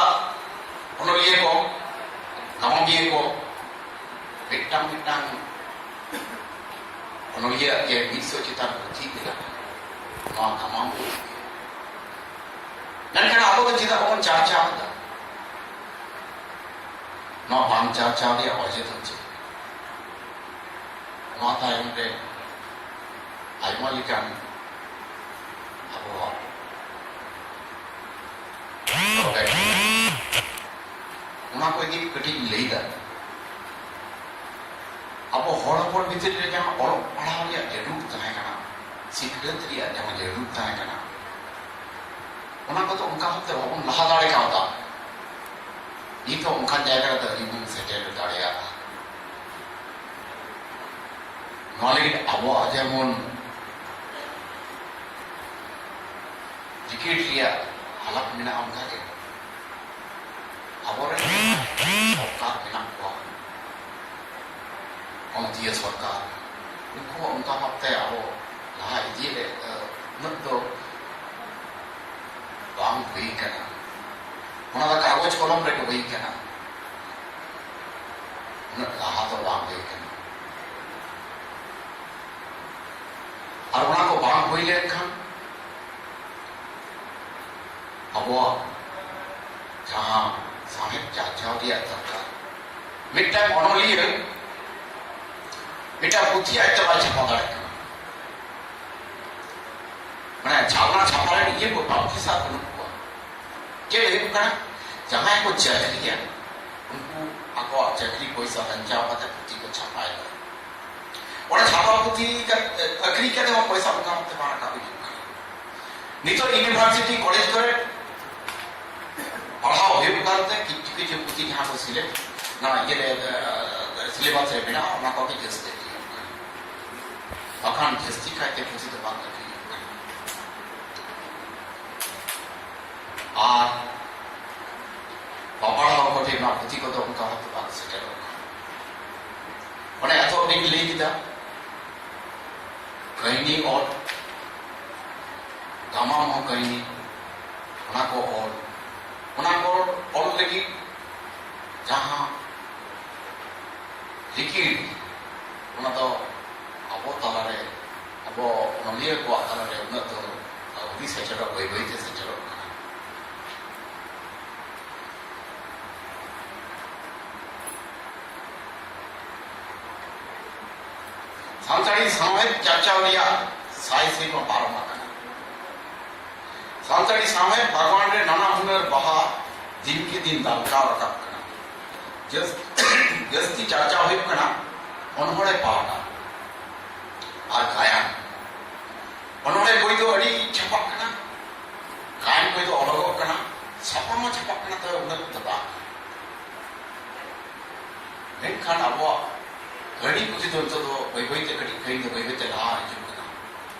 ᱚᱱᱚᱞᱤᱭᱟᱹ ᱠᱚ, ᱜᱟᱢᱟᱢᱤᱭᱟᱹ ᱠᱚ, ᱢᱤᱫᱴᱟᱝ ᱢᱤᱫᱴᱟᱝ ᱚᱱᱚᱞᱤᱭᱟᱹ ᱟᱜ ᱜᱮ ᱢᱤᱫ ᱥᱚ ᱪᱮᱛᱟᱱ ᱯᱩᱛᱷᱤ ᱢᱮᱱᱟᱜᱼᱟ᱾ ᱱᱚᱣᱟ ᱜᱟᱢᱟᱢ ᱠᱚ ᱤᱫᱤ᱾ ᱢᱮᱱᱠᱷᱟᱱ ᱟᱵᱚ ᱫᱚ ᱪᱮᱫᱟᱜ ᱵᱟᱵᱚᱱ ᱪᱟᱨᱪᱟᱣ ᱮᱫᱟ? ᱱᱚᱣᱟ ᱵᱟᱝ ᱪᱟᱨᱪᱟᱣ ᱨᱮᱭᱟᱜ ᱚᱡᱮ ᱫᱚ ᱪᱮᱫ? ᱱᱚᱣᱟ ᱛᱟᱭᱚᱢ ᱨᱮ ᱟᱭᱢᱟ ᱞᱮᱠᱟᱱ ᱟᱵᱚᱣᱟᱜ ᱚᱱᱟ ᱠᱚ ᱤᱫᱤ ᱠᱟᱹᱴᱤᱡ ᱤᱧ ᱞᱟᱹᱭᱫᱟ᱾ ᱟᱵᱚ ᱦᱚᱲ ᱦᱚᱯᱚᱱ ᱵᱷᱤᱛᱤᱨ ᱨᱮ ᱡᱟᱦᱟᱸ ᱚᱞᱚᱜ ᱯᱟᱲᱦᱟᱣ ᱨᱮᱭᱟᱜ ᱡᱟᱹᱨᱩᱲ ᱛᱟᱦᱮᱸ ᱠᱟᱱᱟ, ᱥᱤᱠᱷᱱᱟᱹᱛ ᱨᱮᱭᱟᱜ ᱡᱟᱦᱟᱸ ᱡᱟᱹᱨᱩᱲ ᱛᱟᱦᱮᱸ ᱠᱟᱱᱟ, ᱚᱱᱟ ᱠᱚᱫᱚ ᱚᱱᱠᱟ ᱵᱷᱟᱵᱛᱮ ᱵᱟᱵᱚᱱ ᱞᱟᱦᱟ ᱫᱟᱲᱮ ᱠᱟᱣᱫᱟ᱾ ᱱᱤᱛ ᱦᱚᱸ ᱚᱱᱠᱟᱱ ᱡᱟᱭᱜᱟ ᱨᱮᱫᱚ ᱟᱹᱣᱨᱤ ᱵᱚᱱ ᱥᱮᱴᱮᱨ ᱫᱟᱲᱮᱭᱟᱜᱼᱟ᱾ ᱱᱚᱣᱟ ᱞᱟᱹᱜᱤᱫ ᱟᱵᱚᱣᱟᱜ ᱡᱮᱢᱚᱱ ᱴᱤᱠᱤᱴ ᱨᱮᱭᱟᱜ ᱦᱟᱞᱟᱛ ᱢᱮᱱᱟᱜᱼᱟ, ᱚᱱᱠᱟᱜᱮ ᱟᱵᱚᱨᱮᱱ ᱥᱚᱨᱠᱟᱨ ᱢᱮᱱᱟᱜ ᱠᱚᱣᱟ, ᱯᱚᱱᱚᱛᱤᱭᱟᱹ ᱥᱚᱨᱠᱟᱨ, ᱩᱱᱠᱩ ᱦᱚᱸ ᱚᱱᱠᱟ ᱵᱷᱟᱵᱛᱮ ᱟᱵᱚ ᱞᱟᱦᱟ ᱤᱫᱤᱭᱮᱫ ᱨᱮ, ᱩᱱᱟᱹᱜ ᱫᱚ ᱵᱟᱝ ᱦᱩᱭ ᱠᱟᱱᱟ᱾ ᱚᱱᱟ ᱫᱚ ᱠᱟᱜᱚᱡᱽ ᱠᱚᱞᱚᱢ ᱨᱮᱜᱮ ᱦᱩᱭ ᱠᱟᱱᱟ, ᱩᱱᱟᱹᱜ ᱞᱟᱦᱟ ᱫᱚ ᱵᱟᱝ ᱦᱩᱭ ᱠᱟᱱᱟ᱾ ᱟᱨ ᱚᱱᱟ ᱠᱚ ᱵᱟᱝ ᱦᱩᱭ ᱞᱮᱱᱠᱷᱟᱱ ᱟᱵᱚᱣᱟᱜ ᱡᱟᱦᱟᱸ ᱥᱟᱶᱦᱮᱫ ᱪᱟᱨᱪᱟᱣ ᱨᱮᱭᱟᱜ ᱫᱚᱨᱠᱟᱨ, ᱢᱤᱫᱴᱟᱝ ᱚᱱᱚᱞᱤᱭᱟᱹ ᱢᱤᱫᱴᱟᱝ ᱯᱩᱛᱷᱤ ᱟᱡ ᱛᱮ ᱵᱟᱭ ᱪᱷᱟᱯᱟ ᱫᱟᱲᱮᱭᱟᱜ ᱠᱟᱱᱟ᱾ ᱢᱟᱱᱮ ᱡᱷᱟᱞᱟ ᱪᱷᱟᱯᱟ ᱨᱮᱱ ᱤᱭᱟᱹ ᱠᱚ ᱯᱟᱵᱽᱞᱤᱥᱟᱨ ᱵᱟᱹᱱᱩᱜ ᱠᱚᱣᱟ᱾ ᱪᱮᱫ ᱦᱩᱭᱩᱜ ᱠᱟᱱᱟ? ᱡᱟᱦᱟᱸᱭ ᱠᱚ ᱪᱟᱹᱠᱨᱤᱭᱟ, ᱩᱱᱠᱩ ᱟᱠᱚᱣᱟᱜ ᱪᱟᱹᱠᱨᱤ ᱯᱚᱭᱥᱟ ᱵᱟᱧᱪᱟᱣ ᱠᱟᱛᱮ ᱯᱩᱛᱷᱤ ᱠᱚ ᱪᱷᱟᱯᱟᱭᱮᱫᱟ᱾ ᱚᱱᱟ ᱪᱷᱟᱯᱟ ᱯᱩᱛᱷᱤ ᱠᱟᱛᱮ, ᱟᱹᱠᱷᱨᱤᱧ ᱠᱟᱛᱮ ᱦᱚᱸ ᱯᱚᱭᱥᱟ ᱚᱱᱠᱟ ᱢᱚᱛᱚ ᱵᱟᱝ ᱨᱟᱠᱟᱵ ᱦᱤᱡᱩᱜ ᱠᱟᱱᱟ᱾ ᱱᱤᱛᱚᱜ ᱤᱭᱩᱱᱤᱵᱷᱟᱨᱥᱤᱴᱤ, ᱠᱚᱞᱮᱡᱽ ᱠᱚᱨᱮ ᱯᱟᱲᱦᱟᱣ ᱦᱩᱭᱩᱜ ᱠᱟᱱᱛᱮ ᱠᱤᱪᱷᱩ ᱠᱤᱪᱷᱩ ᱯᱩᱛᱷᱤ ᱡᱟᱦᱟᱸ ᱠᱚ ᱥᱤᱞᱮᱵ-, ᱱᱚᱣᱟ ᱤᱭᱟᱹ ᱨᱮ, ᱮ, ᱥᱤᱞᱮᱵᱟᱥ ᱨᱮ ᱢᱮᱱᱟᱜᱼᱟ, ᱚᱱᱟ ᱠᱚᱜᱮ ᱡᱟᱹᱥᱛᱤ ᱟᱹᱠᱷᱨᱤᱧᱚᱜ ᱠᱟᱱᱟ᱾ ᱵᱟᱠᱷᱟᱱ ᱡᱟᱹᱥᱛᱤ ᱠᱟᱭᱛᱮ ᱯᱩᱛᱷᱤ ᱫᱚ ᱵᱟᱝ ᱟᱹᱠᱷᱨᱤᱧᱚᱜ ᱠᱟᱱᱟ᱾ ᱟᱨ ᱯᱟᱯᱟᱲᱟ ᱦᱚᱲ ᱠᱚ ᱴᱷᱮᱱ ᱱᱚᱣᱟ ᱯᱩᱛᱷᱤ ᱠᱚᱫᱚ ᱚᱱᱠᱟ ᱵᱷᱟᱵᱛᱮ ᱵᱟᱝ ᱥᱮᱴᱮᱨᱚᱜ ᱠᱟᱱᱟ᱾ ᱚᱱᱮ ᱮᱛᱚᱦᱚᱵ ᱨᱮᱧ ᱞᱟᱹᱭ ᱠᱮᱫᱟ, ᱠᱟᱹᱦᱱᱤ ᱚᱞ, ᱜᱟᱢᱟᱢ ᱦᱚᱸ ᱠᱟᱹᱦᱱᱤ, ᱚᱱᱟ ᱠᱚ ᱚᱞ, ᱚᱱᱟ ᱠᱚ ᱚᱞ ᱞᱟᱹᱜᱤᱫ ᱡᱟᱦᱟᱸ ᱞᱤᱠᱤᱲ, ᱚᱱᱟ ᱫᱚ ᱟᱵᱚ ᱛᱟᱞᱟᱨᱮ ᱟᱵᱚ ᱚᱱᱚᱞᱤᱭᱟᱹ ᱠᱚᱣᱟᱜ ᱛᱟᱞᱟᱨᱮ ᱩᱱᱟᱹᱜ ᱫᱚ ᱟᱹᱣᱨᱤ ᱥᱮᱴᱮᱨᱚᱜ, ᱵᱟᱹᱭ ᱵᱟᱹᱭ ᱛᱮ ᱥᱮᱴᱮᱨᱚᱜ ᱠᱟᱱᱟ᱾ ᱥᱟᱱᱛᱟᱲᱤ ᱥᱟᱶᱦᱮᱫ ᱪᱟᱨᱪᱟᱣ ᱨᱮᱭᱟᱜ ᱥᱟᱭ ᱥᱮᱨᱢᱟ ᱯᱟᱨᱚᱢ ᱟᱠᱟᱱᱟ᱾ ᱥᱟᱱᱛᱟᱲᱤ ᱥᱟᱶᱦᱮᱫ ᱵᱟᱜᱽᱣᱟᱱ ᱨᱮ ᱱᱟᱱᱟ ᱦᱩᱱᱟᱹᱨ ᱵᱟᱦᱟ ᱫᱤᱱ ᱠᱮ ᱫᱤᱱ ᱫᱟᱨᱠᱟᱣ ᱨᱟᱠᱟᱵ ᱠᱟᱱᱟ᱾ ᱡᱟᱹᱥ-, ᱡᱟᱹᱥᱛᱤ ᱪᱟᱨᱪᱟᱣ ᱦᱩᱭᱩᱜ ᱠᱟᱱᱟ ᱚᱱᱚᱬᱦᱮ ᱯᱟᱦᱴᱟ ᱟᱨ ᱜᱟᱭᱟᱱ᱾ ᱚᱱᱚᱬᱦᱮ ᱵᱳᱭ ᱫᱚ ᱟᱹᱰᱤ ᱪᱷᱟᱯᱟᱜ ᱠᱟᱱᱟ, ᱜᱟᱭᱟᱱ ᱵᱳᱭ ᱫᱚ ᱚᱰᱚᱠᱚᱜ ᱠᱟᱱᱟ, ᱪᱷᱟᱯᱟ ᱢᱟ ᱪᱷᱟᱯᱟᱜ ᱠᱟᱱᱟ, ᱛᱚᱵᱮ ᱩᱱᱟᱹᱜ ᱫᱚ ᱵᱟᱝ᱾ ᱢᱮᱱᱠᱷᱟᱱ ᱟᱵᱚᱣᱟᱜ ᱟᱹᱰᱤ ᱯᱩᱛᱷᱤ ᱫᱚ ᱱᱤᱛᱚᱜ ᱫᱚ ᱵᱟᱹᱭ ᱵᱟᱹᱭ ᱛᱮ ᱠᱟᱹᱴᱤᱡ ᱠᱟᱹᱴᱤᱡ ᱫᱚ ᱵᱟᱹᱭ ᱵᱟᱹᱭ ᱛᱮ ᱞᱟᱦᱟ ᱦᱤᱡᱩᱜ ᱠᱟᱱᱟ᱾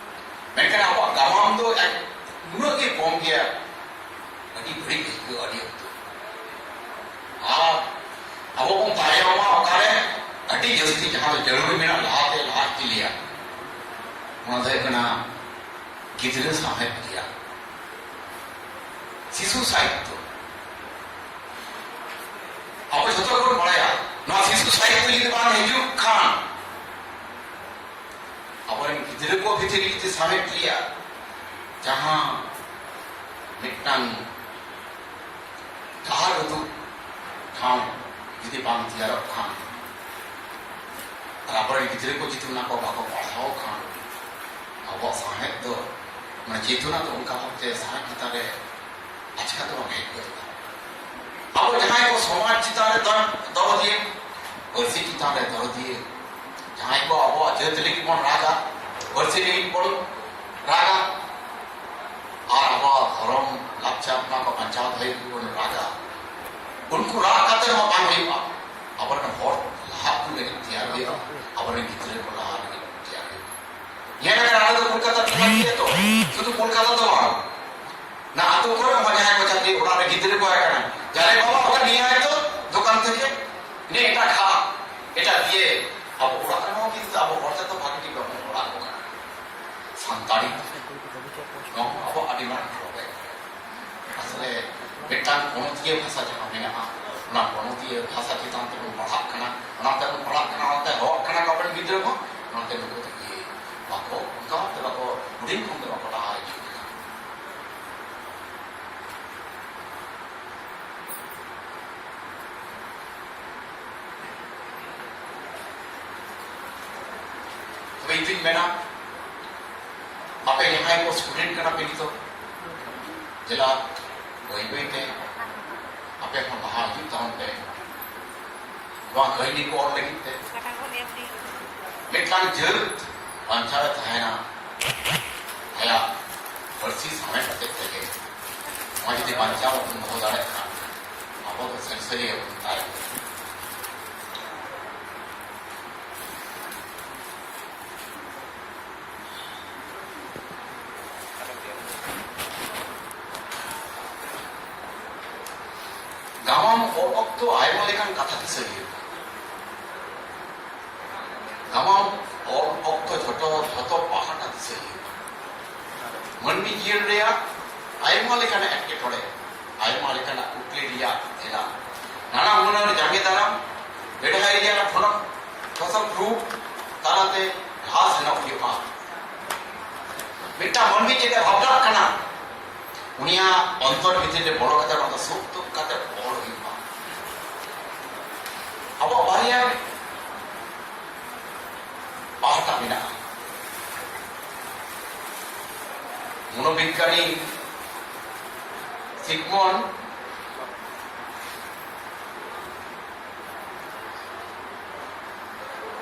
ᱢᱮᱱᱠᱷᱟᱱ ᱟᱵᱚᱣᱟᱜ ᱜᱟᱢᱟᱢ ᱫᱚ ᱮᱠ-, ᱩᱱᱟᱹᱜ ᱜᱮ ᱠᱚᱢ ᱜᱮᱭᱟ, ᱟᱹᱰᱤ ᱵᱟᱹᱲᱤᱡ ᱟᱹᱭᱠᱟᱹᱜᱼᱟ ᱟᱹᱰᱤ ᱚᱠᱛᱚ᱾ ᱟᱨ ᱟᱵᱚ ᱵᱚᱱ ᱛᱟᱭᱚᱢᱟ ᱚᱠᱟᱨᱮ? ᱟᱹᱰᱤ ᱡᱟᱹᱥᱛᱤ ᱡᱟᱦᱟᱸ ᱫᱚ ᱡᱟᱹᱨᱩᱲ ᱢᱮᱱᱟᱜ ᱞᱟᱦᱟᱛᱮ ᱞᱟᱦᱟ ᱤᱫᱤ ᱞᱮᱭᱟ, ᱚᱱᱟ ᱫᱚ ᱦᱩᱭᱩᱜ ᱠᱟᱱᱟ ᱜᱤᱫᱽᱨᱟᱹ ᱥᱟᱶᱦᱮᱫ ᱨᱮᱭᱟᱜ ᱥᱤᱥᱩ ᱥᱟᱦᱤᱛᱛᱚ᱾ ᱟᱵᱚ ᱡᱷᱚᱛᱚ ᱜᱮᱵᱚᱱ ᱵᱟᱲᱟᱭᱟ, ᱱᱚᱣᱟ ᱥᱤᱥᱩ ᱥᱟᱦᱤᱛᱛᱚ ᱡᱩᱫᱤ ᱵᱟᱝ ᱦᱤᱡᱩᱜ ᱠᱷᱟᱱ, ᱟᱵᱚᱨᱮᱱ ᱜᱤᱫᱽᱨᱟᱹ ᱠᱚ ᱵᱷᱤᱛᱨᱤ ᱡᱩᱫᱤ ᱥᱟᱶᱦᱮᱫ ᱨᱮᱭᱟᱜ ᱡᱟᱦᱟᱸ ᱢᱤᱫᱴᱟᱝ ᱰᱟᱦᱟᱨ ᱩᱫᱩᱜ ᱴᱷᱟᱶ ᱡᱩᱫᱤ ᱵᱟᱝ ᱛᱮᱭᱟᱨᱚᱜ ᱠᱷᱟᱱ, ᱟᱨ ᱟᱵᱚᱨᱮᱱ ᱜᱤᱫᱽᱨᱟᱹ ᱠᱚ ᱡᱩᱫᱤ ᱚᱱᱟ ᱠᱚ ᱵᱟᱠᱚ ᱯᱟᱲᱦᱟᱣ ᱠᱷᱟᱱ, ᱟᱵᱚᱣᱟᱜ ᱥᱟᱶᱦᱮᱫ ᱫᱚ, ᱚᱱᱟ ᱪᱮᱛᱚᱱᱟ ᱫᱚ ᱚᱱᱠᱟ ᱵᱷᱟᱵᱛᱮ ᱥᱟᱶᱦᱮᱫ ᱪᱮᱛᱟᱱ ᱨᱮ ᱟᱪᱠᱟ ᱫᱚ ᱵᱟᱝ ᱦᱮᱡ ᱜᱚᱫᱚᱜᱼᱟ᱾ ᱟᱵᱚ ᱡᱟᱦᱟᱸᱭ ᱠᱚ ᱥᱚᱢᱟᱡᱽ ᱪᱮᱛᱟᱱ ᱨᱮ ᱫᱚ-, ᱫᱚᱨᱚᱫᱤᱭᱟᱹ, ᱯᱟᱹᱨᱥᱤ ᱪᱮᱛᱟᱱ ᱨᱮ ᱫᱚᱨᱚᱫᱤᱭᱟᱹ, ᱡᱟᱦᱟᱸᱭ ᱠᱚ ᱟᱵᱚᱣᱟᱜ ᱡᱟᱹᱛ ᱞᱟᱹᱜᱤᱫ ᱵᱚᱱ ᱨᱟᱜᱟ, ᱯᱟᱹᱨᱥᱤ ᱞᱟᱹᱜᱤᱫ ᱵᱚᱱ ᱨᱟᱜᱟ, ᱟᱨ ᱟᱵᱚᱣᱟᱜ ᱫᱷᱚᱨᱚᱢ, ᱞᱟᱠᱪᱟᱨ, ᱚᱱᱟ ᱠᱚ ᱵᱟᱧᱪᱟᱣ ᱫᱚᱦᱚᱭ ᱞᱟᱹᱜᱤᱫ ᱵᱚᱱ ᱨᱟᱜᱟ᱾ ᱩᱱᱠᱩ ᱨᱟᱜ ᱠᱟᱛᱮ ᱦᱚᱸ ᱵᱟᱝ ᱦᱩᱭᱩᱜᱼᱟ᱾ ᱟᱵᱚᱨᱮᱱ ᱦᱚᱲ ᱞᱟᱦᱟ ᱠᱚ ᱞᱟᱹᱜᱤᱫ ᱛᱮᱭᱟᱨ ᱦᱩᱭᱩᱜᱼᱟ, ᱟᱵᱚᱨᱮᱱ ᱜᱤᱫᱽᱨᱟᱹ ᱠᱚ ᱞᱟᱦᱟ ᱞᱟᱹᱜᱤᱫ ᱛᱮᱭᱟᱨ ᱦᱩᱭᱩᱜᱼᱟ᱾ ᱧᱮᱞ ᱟᱠᱟᱱᱟ, ᱟᱞᱮ ᱫᱚ ᱠᱳᱞᱠᱟᱛᱟ ᱨᱮ ᱢᱮᱱᱟᱜ ᱞᱮᱭᱟ ᱛᱚ, ᱥᱩᱫᱷᱩ ᱠᱳᱞᱠᱟᱛᱟ ᱫᱚ ᱵᱟᱝ, ᱚᱱᱟ ᱟᱹᱛᱩ ᱠᱚᱨᱮ ᱦᱚᱸ ᱡᱟᱦᱟᱸᱭ ᱠᱚ ᱪᱟᱹᱠᱨᱤ ᱚᱲᱟᱜ ᱨᱮ ᱜᱤᱫᱽᱨᱟᱹ ᱠᱚ ᱦᱮᱡ ᱟᱠᱟᱱᱟ, ᱡᱟᱞᱮ ᱵᱟᱵᱟ ᱚᱠᱟ ᱱᱤᱭᱟᱹ ᱟᱭ ᱛᱚ ᱫᱚᱠᱟᱱ ᱛᱷᱮᱠᱮ, ᱤᱱᱟᱹ ᱮᱴᱟᱜ ᱠᱷᱟᱯ, ᱮᱴᱟᱜ ᱫᱤᱭᱮ ᱟᱵᱚ ᱚᱲᱟᱜ ᱨᱮᱦᱚᱸ ᱠᱤᱱᱛᱩ ᱟᱵᱚ ᱦᱚᱲ ᱛᱮᱫᱚ ᱵᱷᱟᱜᱮ ᱴᱷᱤᱠ ᱵᱟᱵᱚᱱ ᱚᱲᱟᱜ ᱠᱚ ᱠᱟᱱᱟ᱾ ᱥᱟᱱᱛᱟᱲᱤ ᱱᱚᱣᱟ ᱦᱚᱸ ᱟᱵᱚ ᱟᱹᱰᱤ ᱢᱟᱨᱟᱝ ᱯᱨᱚᱵᱞᱮᱢ᱾ ᱟᱥᱚᱞᱮ ᱢᱤᱫᱴᱟᱝ ᱯᱚᱱᱚᱛᱤᱭᱟᱹ ᱵᱷᱟᱥᱟ ᱡᱟᱦᱟᱸ ᱢᱮᱱᱟᱜᱼᱟ, ᱚᱱᱟ ᱯᱚᱱᱚᱛᱤᱭᱟᱹ ᱵᱷᱟᱥᱟ ᱪᱮᱛᱟᱱ ᱛᱮᱵᱚᱱ ᱯᱟᱲᱦᱟᱜ ᱠᱟᱱᱟ, ᱚᱱᱟᱛᱮ ᱵᱚᱱ ᱯᱟᱲᱦᱟᱜ ᱠᱟᱱᱟ, ᱚᱱᱟᱛᱮ ᱦᱚᱲ ᱠᱟᱱᱟ ᱠᱚ ᱟᱵᱚᱨᱮᱱ ᱜᱤᱫᱽᱨᱟᱹ ᱠᱚ, ᱚᱱᱟᱛᱮ ᱱᱩᱠᱩ ᱫᱚ ᱤᱭᱟᱹ ᱵᱟᱠᱚ ᱚᱱᱠᱟ ᱵᱷᱟᱵᱛᱮ ᱵᱟᱠᱚ, ᱦᱩᱰᱤᱧ ᱠᱷᱚᱱ ᱫᱚ ᱵᱟᱠᱚ ᱞᱟᱦᱟ ᱦᱤᱡᱩᱜ ᱠᱟᱱᱟ᱾ ᱛᱚᱵᱮ ᱤᱧ ᱫᱩᱧ ᱢᱮᱱᱟ, ᱟᱯᱮ ᱡᱟᱦᱟᱸᱭ ᱠᱚ ᱥᱴᱩᱰᱮᱱᱴ ᱠᱟᱱᱟ ᱯᱮ ᱱᱤᱛᱚᱜ, ᱫᱮᱞᱟ ᱵᱟᱹᱭ ᱵᱟᱹᱭ ᱛᱮ ᱟᱯᱮ ᱦᱚᱸ ᱞᱟᱦᱟ ᱦᱤᱡᱩᱜ ᱛᱟᱵᱚᱱ ᱯᱮ᱾ ᱱᱚᱣᱟ ᱠᱟᱹᱦᱱᱤ ᱠᱚ ᱚᱞ ᱞᱟᱹᱜᱤᱫ ᱛᱮ ᱢᱤᱫᱴᱟᱝ ᱡᱟᱹᱛ ᱵᱟᱧᱪᱟᱣ ᱮ ᱛᱟᱦᱮᱱᱟ ᱟᱭᱟᱜ ᱯᱟᱹᱨᱥᱤ ᱥᱟᱶᱦᱮᱫ ᱦᱚᱛᱮᱡ ᱛᱮᱜᱮ᱾ ᱱᱚᱣᱟ ᱡᱩᱫᱤ ᱵᱟᱧᱪᱟᱣ ᱵᱟᱵᱚᱱ ᱫᱚᱦᱚ ᱫᱟᱲᱮᱭᱟᱜ ᱠᱷᱟᱱ ᱟᱵᱚ ᱫᱚ ᱥᱟᱹᱨᱤ ᱥᱟᱹᱨᱤ ᱜᱮᱵᱚᱱ ᱛᱟᱭᱚᱢ᱾ ᱜᱟᱢᱟᱢ ᱚᱞ ᱚᱠᱛᱚ ᱟᱭᱢᱟ ᱞᱮᱠᱟᱱ ᱠᱟᱛᱷᱟ ᱫᱤᱥᱟᱹ ᱦᱩᱭᱩᱜᱼᱟ᱾ ᱜᱟᱢᱟᱢ ᱚᱞ ᱚᱠᱛᱚ ᱡᱷᱚᱛᱚ, ᱡᱷᱚᱛᱚ ᱯᱟᱦᱴᱟ ᱫᱤᱥᱟᱹ ᱦᱩᱭᱩᱜᱼᱟ᱾ ᱢᱟᱹᱱᱢᱤ ᱡᱤᱭᱚᱱ ᱨᱮᱭᱟᱜ ᱟᱭᱢᱟ ᱞᱮᱠᱟᱱᱟᱜ ᱮᱴᱠᱮᱴᱚᱬᱮ, ᱟᱭᱢᱟ ᱞᱮᱠᱟᱱᱟᱜ ᱠᱩᱠᱞᱤ ᱨᱮᱭᱟᱜ ᱛᱮᱞᱟ, ᱱᱟᱱᱟ ᱦᱩᱱᱟᱹᱨ ᱡᱟᱸᱜᱮ ᱫᱟᱨᱟᱢ ᱞᱟᱹᱲᱦᱟᱹᱭ ᱨᱮᱭᱟᱜ ᱴᱷᱚᱱᱚᱠ ᱴᱷᱚᱥᱚᱠ ᱨᱩᱯ ᱛᱟᱞᱟᱛᱮ ᱞᱟᱦᱟ ᱥᱮᱱᱚᱜ ᱦᱩᱭᱩᱜᱼᱟ᱾ ᱢᱤᱫᱴᱟᱝ ᱢᱟᱹᱱᱢᱤ ᱪᱮᱫ ᱮ ᱵᱷᱟᱵᱽᱱᱟᱜ ᱠᱟᱱᱟ, ᱩᱱᱤᱭᱟᱜ ᱚᱱᱛᱚᱨ ᱵᱷᱤᱛᱤᱨ ᱨᱮ ᱵᱚᱞᱚ ᱠᱟᱛᱮ ᱚᱱᱟ ᱫᱚ ᱥᱩᱠ ᱫᱩᱠ ᱠᱟᱛᱮ ᱚᱞ ᱦᱩᱭᱩᱜᱼᱟ᱾ ᱟᱵᱚᱣᱟᱜ ᱵᱟᱨᱭᱟ ᱯᱟᱦᱴᱟ ᱢᱮᱱᱟᱜᱼᱟ᱾ ᱢᱚᱱᱳᱵᱤᱜᱽᱜᱟᱱᱤ ᱥᱤᱜᱢᱚᱱᱰ,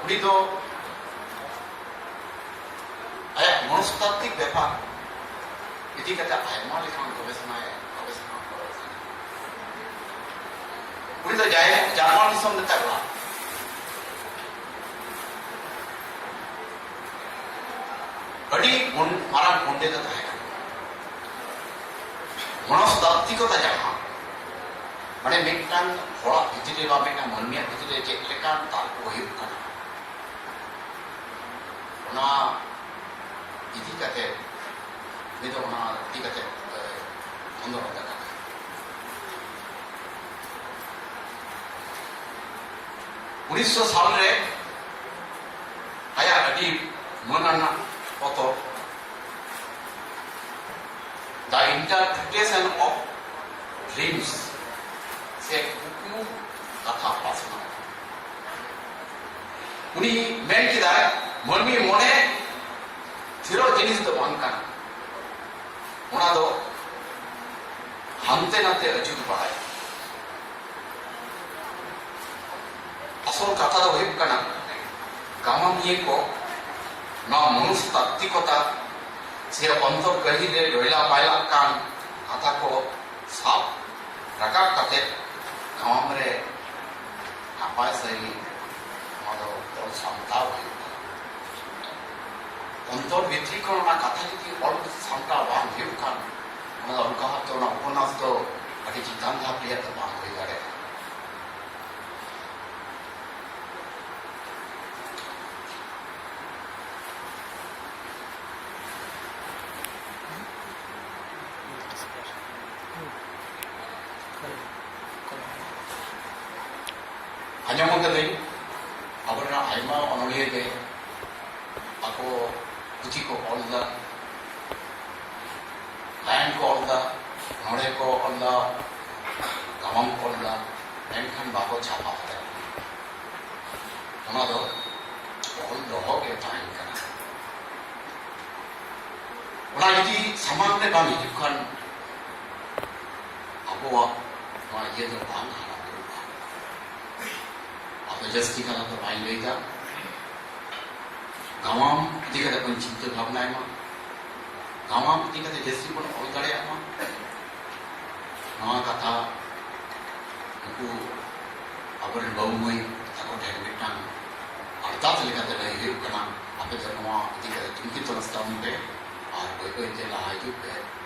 ᱩᱱᱤ ᱫᱚ ᱟᱭᱟᱜ ᱢᱚᱱᱚᱥᱛᱟᱛᱛᱤᱠ ᱵᱮᱯᱟᱨ ᱤᱫᱤ ᱠᱟᱛᱮ ᱟᱭᱢᱟ ᱞᱮᱠᱟᱱ ᱜᱚᱵᱮᱥᱚᱱᱟᱭ ᱜᱚᱵᱮᱥᱚᱱᱟ ᱠᱚᱨᱟᱣ ᱠᱟᱱᱟ᱾ ᱩᱱᱤ ᱫᱚ ᱡᱟᱭ-, ᱡᱟᱨᱢᱟᱱ ᱫᱤᱥᱚᱢ ᱨᱮ ᱛᱟᱦᱮᱸ ᱠᱟᱱᱟ᱾ ᱟᱹᱰᱤ ᱢᱚᱱ-, ᱢᱟᱨᱟᱝ ᱯᱚᱱᱰᱤᱛ ᱮ ᱛᱟᱦᱮᱸ ᱠᱟᱱᱟ᱾ ᱢᱚᱱᱚᱥᱛᱟᱛᱛᱤᱠᱚᱛᱟ ᱡᱟᱦᱟᱸ, ᱢᱟᱱᱮ ᱢᱤᱫᱴᱟᱝ ᱦᱚᱲᱟᱜ ᱵᱷᱤᱛᱨᱤ ᱨᱮ ᱵᱟ ᱢᱤᱫᱴᱟᱝ ᱢᱟᱹᱱᱢᱤᱭᱟᱜ ᱵᱷᱤᱛᱨᱤ ᱨᱮ ᱪᱮᱫ ᱞᱮᱠᱟᱱ ᱛᱟᱨᱠᱚ ᱦᱩᱭᱩᱜ ᱠᱟᱱᱟ, ᱚᱱᱟ ᱤᱫᱤ ᱠᱟᱛᱮ, ᱩᱱᱤ ᱫᱚ ᱚᱱᱟ ᱤᱫᱤ ᱠᱟᱛᱮ, ᱮ, ᱢᱚᱱᱫᱚ ᱵᱟᱝ ᱠᱟᱱᱟ᱾ ᱩᱱᱤᱥᱥᱚ ᱥᱟᱞ ᱨᱮ ᱟᱭᱟᱜ ᱟᱹᱰᱤ ᱢᱟᱹᱱ ᱟᱱᱟᱜ ᱯᱚᱛᱚᱵ The Interpretation of Dreams ᱥᱮ ᱠᱩᱠᱢᱩ ᱠᱟᱛᱷᱟ ᱯᱟᱥᱱᱟᱣ᱾ ᱩᱱᱤ ᱢᱮᱱ ᱠᱮᱫᱟᱭ, ᱢᱟᱹᱱᱢᱤ ᱢᱚᱱᱮ ᱛᱷᱤᱨᱚᱜ ᱡᱤᱱᱤᱥ ᱫᱚ ᱵᱟᱝ ᱠᱟᱱᱟ, ᱚᱱᱟ ᱫᱚ ᱦᱟᱱᱛᱮ ᱱᱟᱛᱮ ᱟᱹᱪᱩᱨ ᱵᱟᱲᱟᱭ᱾ ᱟᱥᱚᱞ ᱠᱟᱛᱷᱟ ᱫᱚ ᱦᱩᱭᱩᱜ ᱠᱟᱱᱟ, ᱜᱟᱢᱟᱢᱤᱭᱟᱹ ᱠᱚ ᱱᱚᱣᱟ ᱢᱚᱱᱩᱥ ᱛᱟᱛᱛᱤᱠᱚᱛᱟ ᱥᱮ ᱚᱱᱛᱚᱨ ᱜᱟᱹᱦᱤᱨ ᱨᱮ ᱰᱚᱭᱞᱟ ᱯᱟᱭᱞᱟᱜ ᱠᱟᱱ ᱠᱟᱛᱷᱟ ᱠᱚ ᱥᱟᱵ ᱨᱟᱠᱟᱵ ᱠᱟᱛᱮ ᱜᱟᱢᱟᱢ ᱨᱮ ᱱᱟᱯᱟᱭ ᱥᱟᱺᱦᱤᱡ ᱱᱚᱣᱟ ᱫᱚ ᱚᱞ ᱥᱟᱢᱴᱟᱣ ᱦᱩᱭᱩᱜᱼᱟ᱾ ᱚᱱᱛᱚᱨ ᱵᱷᱤᱛᱨᱤ ᱠᱷᱚᱱ ᱚᱱᱟ ᱠᱟᱛᱷᱟ ᱡᱩᱫᱤ ᱚᱞ ᱥᱟᱢᱴᱟᱣ ᱵᱟᱝ ᱦᱩᱭᱩᱜ ᱠᱷᱟᱱ, ᱚᱱᱟ ᱫᱚ ᱚᱱᱠᱟ ᱵᱷᱟᱵᱛᱮ ᱚᱱᱟ ᱩᱯᱚᱱᱱᱟᱥ ᱫᱚ ᱟᱹᱰᱤ ᱪᱮᱛᱟᱱ ᱫᱷᱟᱯ ᱨᱮᱭᱟᱜ ᱫᱚ ᱵᱟᱝ ᱦᱩᱭ ᱫᱟᱲᱮᱭᱟᱜᱼᱟ᱾ ᱟᱸᱡᱚᱢ ᱟᱠᱟᱫᱟᱹᱧ, ᱟᱵᱚᱨᱮᱱ ᱟᱭᱢᱟ ᱚᱱᱚᱞᱤᱭᱟᱹ ᱜᱮ ᱟᱠᱚ ᱯᱩᱛᱷᱤ ᱠᱚ ᱚᱞ ᱮᱫᱟ, ᱜᱟᱭᱟᱱ ᱠᱚ ᱚᱞ ᱮᱫᱟ, ᱚᱱᱚᱬᱦᱮ ᱠᱚ ᱚᱞ ᱮᱫᱟ, ᱜᱟᱢᱟᱢ ᱠᱚ ᱚᱞ ᱮᱫᱟ, ᱢᱮᱱᱠᱷᱟᱱ ᱵᱟᱠᱚ ᱪᱷᱟᱯᱟ ᱫᱟᱲᱮᱭᱟᱜ ᱠᱟᱱᱟ᱾ ᱚᱱᱟ ᱫᱚ ᱚᱞ ᱫᱚᱦᱚ ᱜᱮ ᱛᱟᱦᱮᱱ ᱠᱟᱱᱟ᱾ ᱚᱱᱟ ᱡᱩᱫᱤ ᱥᱟᱢᱟᱝ ᱨᱮ ᱵᱟᱝ ᱦᱤᱡᱩᱜ ᱠᱷᱟᱱ, ᱟᱵᱚᱣᱟᱜ ᱱᱚᱣᱟ ᱤᱭᱟᱹ ᱫᱚ ᱵᱟᱝ ᱦᱟᱨᱟ ᱵᱩᱨᱩᱜᱼᱟ᱾ ᱟᱫᱚ ᱡᱟᱹᱥᱛᱤ ᱠᱟᱛᱷᱟ ᱫᱚ ᱵᱟᱹᱧ ᱞᱟᱹᱭᱫᱟ᱾ ᱜᱟᱢᱟᱢ ᱤᱫᱤ ᱠᱟᱛᱮ ᱵᱚᱱ ᱪᱤᱱᱛᱟᱹ ᱵᱷᱟᱵᱽᱱᱟᱭ ᱢᱟ, ᱜᱟᱢᱟᱢ ᱤᱫᱤ ᱠᱟᱛᱮ ᱡᱟᱹᱥᱛᱤ ᱵᱚᱱ ᱚᱞ ᱫᱟᱲᱮᱭᱟᱜ ᱢᱟ᱾ ᱱᱚᱣᱟ ᱠᱟᱛᱷᱟ ᱩᱱᱠᱩ ᱟᱵᱚᱨᱮᱱ ᱵᱟᱹᱵᱩ ᱢᱟᱹᱭ ᱛᱟᱠᱚ ᱴᱷᱮᱱ ᱢᱤᱫᱴᱟᱝ ᱟᱨᱫᱟᱥ ᱞᱮᱠᱟᱛᱮ ᱞᱟᱹᱭ ᱦᱩᱭᱩᱜ ᱠᱟᱱᱟ, ᱟᱯᱮ ᱫᱚ ᱱᱚᱣᱟ ᱤᱫᱤ ᱠᱟᱛᱮ ᱛᱩᱱᱠᱷᱤ ᱛᱚᱞᱟᱥ ᱛᱟᱵᱚᱱ ᱯᱮ ᱟᱨ ᱵᱟᱹᱭ ᱵᱟᱹᱭ ᱛᱮ ᱞᱟᱦᱟ ᱦᱤᱡᱩᱜ ᱯᱮ᱾